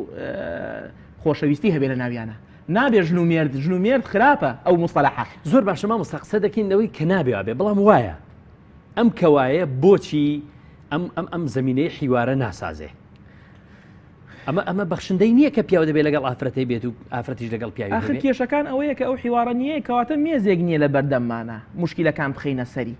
خۆشەویستی هەبێ لە ناویانە نابێ ژن و مێرد ژن و مێرد خراپە ئەو مستەلەحە. زۆر باشە مامۆستا قسە دەکەین لەوەی کە نابێ وابێ بەڵام وایە ئەم کەوایە بۆچی ئەم ئەم ئەم زمینەی حیوارە ناسازێ ئەمە ئەمە بەخشندەی نییە کە پیاو دەبێت لەگەڵ ئافرەتەی بێت و ئافرەتیش لەگەڵ پیاوی ئاخر کێشەکان ئەوەیە کە ئەو حیوارە نییە کەواتە مێزێک نییە لە بەردەممانە مشکلەکان بخەینە سەری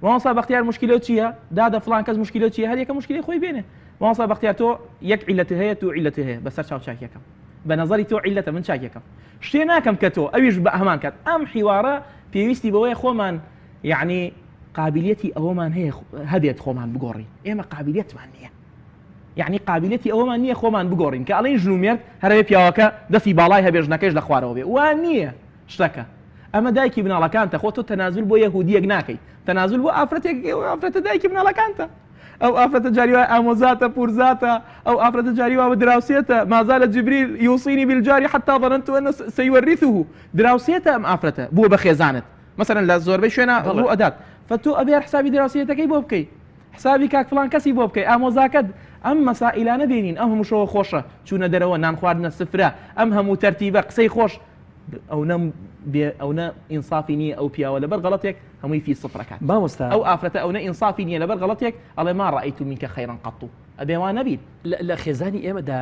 مامۆستا بەختیار مشکلە چییە دادە فلان کەس مشکلە چییە هەر یەکە مشکلی خۆی بێنێ مامۆستا بەختیار تۆ یەک عیلەت هەیە تو عیلەت هەیە بەسەر چاو چاکیەکەم بە نەزەری تۆ عیلەتە من چاکیەکەم شتێ ناکەم کە تۆ ئەویش بە هەمان کات ئەم حیوارە پێویستی بەوەیە خۆمان یعنی قابلیەتی ئەوەمان هەیە هەبێت خۆمان بگۆڕین ئێمە قابلیەتمان نییە یعنی قابلیەتی ئەوەمان نییە خۆمان بگۆڕین کە ئەڵێن ژن و مێرد هەرەوێ پیاوەکە دەستی باڵای هەبێ ژنەکەش لە خوارەوە بێ وا نییە شتەکە ئەمە دایکی مناڵەکانتە خۆ تۆ تەنازول بۆ یەهودیەک ناکەی تەنازول بۆ ئافرەتێک ئافرەتە دایکی مناڵەکانتە ئەو ئافرەتە جاری وایە ئامۆزاتە، پورزاتە، ئەو ئافرەتە جاری وا دراوسێتە، ما زال جبریل یوصینی بالجار حتی ظننت انه سیورثه، دراوسێتە ئەم ئافرەتە بووە بە خێزانت، مەسەلەن لە زۆربەی شوێنا ڕوو ئەدات، فەتۆ ئەبێ هەر حسابی دراوسێتەکەی بۆ بکەی، حسابی کاک فڵان کەسی بۆ بکەی، ئامۆزاکەت، ئەم مەسائیلانە بێنین، ئەم هەموو شەوە خۆشە، چوونە دەرەوە، نان خواردنە، سفرە، ئەم هەموو تەرتیبە، قسەی خۆش، ئەونە بێ ئەونە ئینسافی نییە ئەو پیاوە لەبەر غەڵەتێک هەمووی فی سفر ئەکات مامۆستا ئەو ئافرەتە ئەونە ئینسافی نییە لەبەر غەڵەتێک ئەڵێ ما رأیت منک خیرا قط ئەبێ وا نەبیت. لە خێزانی ئێمەدا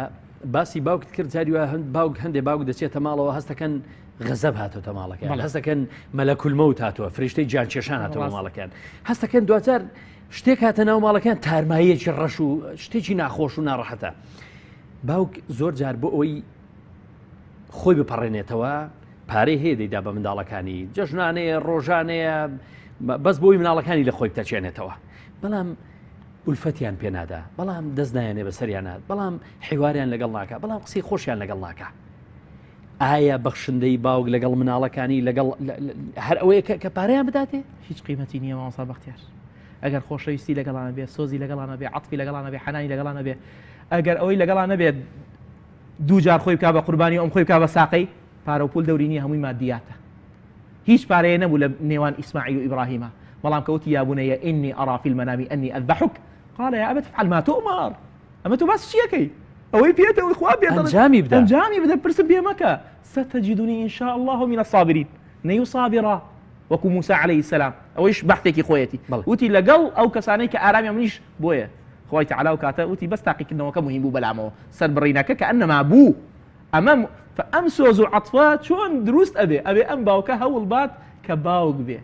باسی باوکت کرد جاری وا باوک هەندێ باوک دەچێتە ماڵەوە هەستەکەن غەزەب هاتۆتە ماڵەکەیان هەستەکەن مەلەکول مەوت هاتووە فریشتەی گیانکێشان هاتەوە ماڵەکەیان هەستەکەن دوجار شتێک هاتە ناو ماڵەکەیان تارماییەکی ڕەش و شتێکی ناخۆش و ناڕەحەتە باوک زۆر جار بۆ ئەوەی خۆی بپەڕێنێتەوە پارەی هەیە دەیدا بە منداڵەکانی جەژنانەیە ڕۆژانەیە بەس بۆی مناڵەکانی لە خۆی بتەچێنێتەوە بەڵام ئولفەتیان پێنادا بەڵام دەست نایەنێ بەسەریانات بەڵام حیواریان لەگەڵ ناکە بەڵام قسەی خۆشیان لەگەڵ ناکە ئایا بەخشندەی باوک لەگەڵ مناڵەکانی لەگەڵ هەر ئەوەیە کە پارەیان بداتێ هیچ قیمەتی نییە مامۆستا بەختیار ئەگەر خۆشەویستی لەگەڵانە بێ سۆزی لەگەڵانە بێ عەتفی لەگەڵانە بێ حەنانی لەگەڵانە بێ ئەگەر ئەوەی لەگەڵانە بێت دوو جار خۆی بکا بە قوربانی و ئەم خۆی بکا بە ساقەی، پارە و پوول دەوری نییە هەمووی مادیاتە. هیچ پارەیە نەبوو لە نێوان ئیسماعیل و ئیبراهیما، بەڵام کە وتی یا بنی انی ارا فی المنام انی اذبحک قال یا ابت افعل ما تؤمر ئەمە تۆ باسی چی ئەکەی؟ ئەوەی پێتە ئەوەی خوا پێت دەڵێت ئەنجامی بدە. ئەنجامی بدە پرسم پێ مەکە ستجدنی ان شاء الله من الصابرین نەیو صابرا وەکو موسا علیه السلام ئەوەیش بەحثێکی خۆیەتی بەڵێ. وتی لەگەڵ ئەو کەسانەی کە ئارامیان منیش بۆیە خوای تەعالا ئەو کاتە وتی بەس تاقیکردنەوەکە موهیم بوو بەلامەوە سەربڕینەکە کەئەنەما بوو ئەمە ئەم سۆز و عەتفە چۆن دروست ئەبێ ئەبێ ئەم باوکە هەوڵ بات کە باوک بێ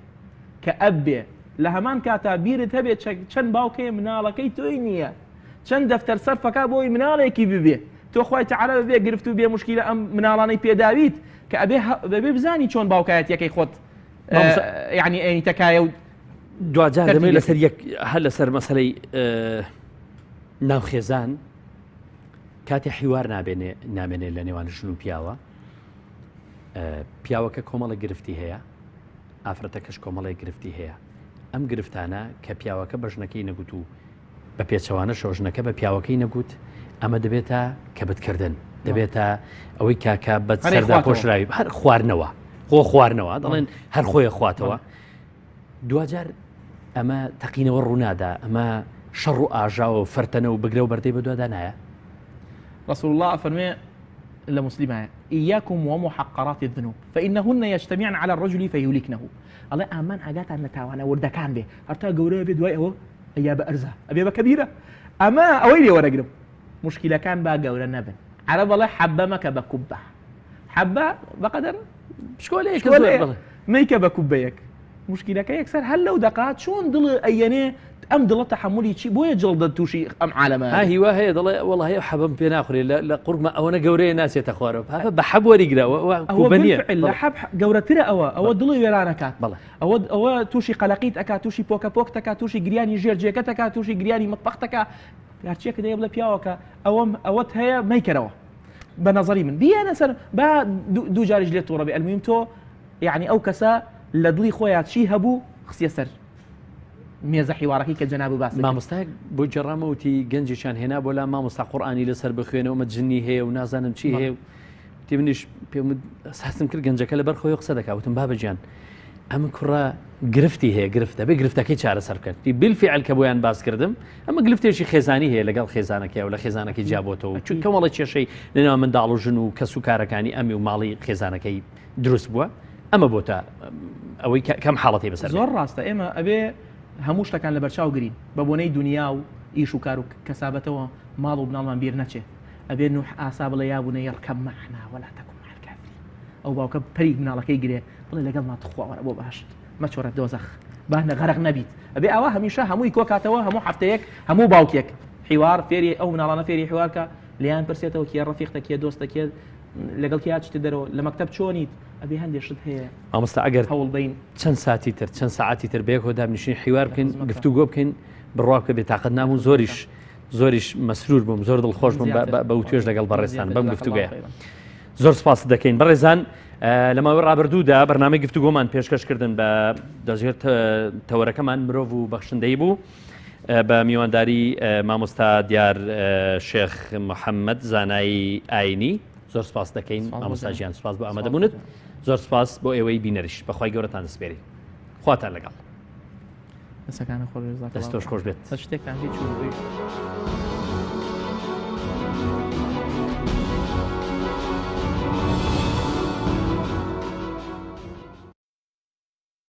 کە ئەب بێ لە هەمان کاتا بیرت هەبێ چەند باوکەیە مناڵەکەی تۆی نییە چەند دەفتەر سەرفەکا بۆی مناڵێکی ببێ تۆ خوای تەعالا بەبێ گرفت و بێ مشکیلە ئەم مناڵانەی پێداویت کە ئەبێ ئەبێ بزانی چۆن باوکایەتیەکەی خۆت یعنی ئەینیتەکایە و دواجار دەمەوێت لەسەر یەک هەر لەسەر مەسەلەی ناو خێزان کاتێ حیوار نابێنێ نامێنێ لە نێوان ژن و پیاوە پیاوەکە کۆمەڵە گرفتی هەیە ئافرەتەکەش کۆمەڵێک گرفتی هەیە ئەم گرفتانە کە پیاوەکە بە ژنەکەی نەگوت و بە پێچەوانە شەوژنەکە بە پیاوەکەی نەگوت ئەمە دەبێتە کەبتکردن دەبێتە ئەوەی کاکە بە سەردا پۆشراوی هەر خواردنەوە خۆ خواردنەوە دەڵێن هەر خۆیە خواتەوە دواجار ئەمە تەقینەوە ڕوونادا، ئەمە شەڕ و ئاژاوە و فەرتەنە و بگرە و بەردەی بەدوادا نایە؟ رسول الله ئەفەرمێ لە مسلمایە إياكم ومحقرات الذنوب فإنهن يجتمعن على الرجل فيهلكنه ئەڵێ ئامان ئاگاتان لە تاوانە وردەکان بێ هەرتا گەورە بێ دوای ئەوە ئەیا بە ئەرزە ئەبێ بە کەبیرە ئەمە ئەوەی لێ وەرەگرم مشکلەکان با گەورە نەبن عەرەب ئەڵێ حەبە مەکە بە کوبە حەبە بەقەدەر شکۆلەیەک مەیکە بە کوبەیەک مشکلەکە یەکسەر هەر لەو دەقا چۆن دڵ ئەیەنێ ئەم دڵە تەحملی چی بۆیە جڵدە تووشی ئەم عالەمە ها هیوا هەیە دەڵێ وەڵی حەبم پێ ناخورێ لە قورگمە ئەوەنە گەورەیە ناچێتە خوارەوە پاپە بە حەب وەریگرە کوبەنیە لە حەب گەورەترە ئەوە ئەوە دڵی وێرانەکات بەڵێ ئەوە ئەوە تووشی قەلەقیت ئەکا تووشی پۆکە پۆک تەکا تووشی گریانی ژێر جێگە تەکا تووشی گریانی مەتبەخ تەکا هەرچیەکە دەیە بڵێ پیاوەکە ئەوەم ئەوەت هەیە مەیکەرەوە بە نظری من بیانە سەر با دوو جاریش لێ تووڕە بێ ئەلمیم تۆ یعنی ئەو کەسە لە دڵی خۆیان چی هەبوو خستیە سەر مێزە حیوارەکەی کە جەناب باس مامۆستایەک بۆ گێڕامە وتی گەنجێکیان هێنا بۆ لا مامۆستا قورئانی لەسەر بخوێنەوە مە جنی هەیە و نازانم چی هەیە وتی منیش پێم ساسم کرد گەنجەکە لەبەر خۆی قسە دەکات وتم بابە گیان ئەم کوڕە گرفتی هەیە گرفت دەبێ گرفتەکەی چارەسەر بکەن بالفعل کە بۆیان باس کردم ئەمە گرفتێکی خێزانی هەیە لەگەڵ خێزانەکەی و لە خێزانەکەی جیابۆتەوە چون کۆمەڵە کێشەی لەناو منداڵ و ژن و کەس و کارەکانی ئەمی و ماڵی خێزانەکەی دروست بووە ئەمە بۆتە ئەوەی کەم حاڵەتی بەسەر زۆر ڕاستە ئێمە ئەبێ هەموو شتەکان لەبەرچاو گرین بە بۆنەی دنیا و ئیش و کار و کەسابەتەوە ماڵ و مناڵمان بیر نەچێ ئەبێ نوح ئاسا بڵێ یا بنی ارکب معنا ولا تکن مع الكافرین ئەو باوکە پەری مناڵەکەی گرێ بڵێ لەگەڵما تخوا وەرە بۆ بەهەشت مەچۆرە دۆزەخ با غەرق نەبیت ئەبێ ئاوا هەمیشە هەمووی کۆکاتەوە هەموو هەفتەیەک هەموو باوکێک حیوار فێری ئەو مناڵانە فێری حیوارکە لێیان پرسێتەوە کێ ڕەفیقتە کێ دۆستە کێ لەگەڵ کێ چتە دەرەوە لە مەکتەب چۆنیت ئەبێ هەندێک شت هەیە مامۆستا ئەگەر هەوڵ بین چەند ساتی تر چەند ساعتی تر بەیەکەوە دابنیشین حیوار بکەین گفتوگۆ بکەین بڕوا بکە بێتاقەت نابوون زۆریش زۆریش مەسرور بووم زۆر دڵخۆش بووم بە وتوێژ لەگەڵ بەڕێزتان بەم گفتوگەیە زۆر سپاست دەکەین بەڕێزان لە ماوەی ڕابردوودا بەرنامەی گفتوگۆمان پێشکەش کردن بە دەژێر تەوەرەکەمان مرۆڤ و بەخشندەی بوو بە میوانداری مامۆستا دیار شێخ محەممەد زانایی ئاینی زۆر سپاس دەکەین مامۆستا گیان سپاس بۆ ئامادەبوونت زۆر سپاس بۆ ئێوەی بینەریش بەخوای گەورەتان دەسپێری خواتان لەگەڵ دەستەکانت خۆش بێت دەست تۆش خۆش بێت شتێکتان پێ چوو.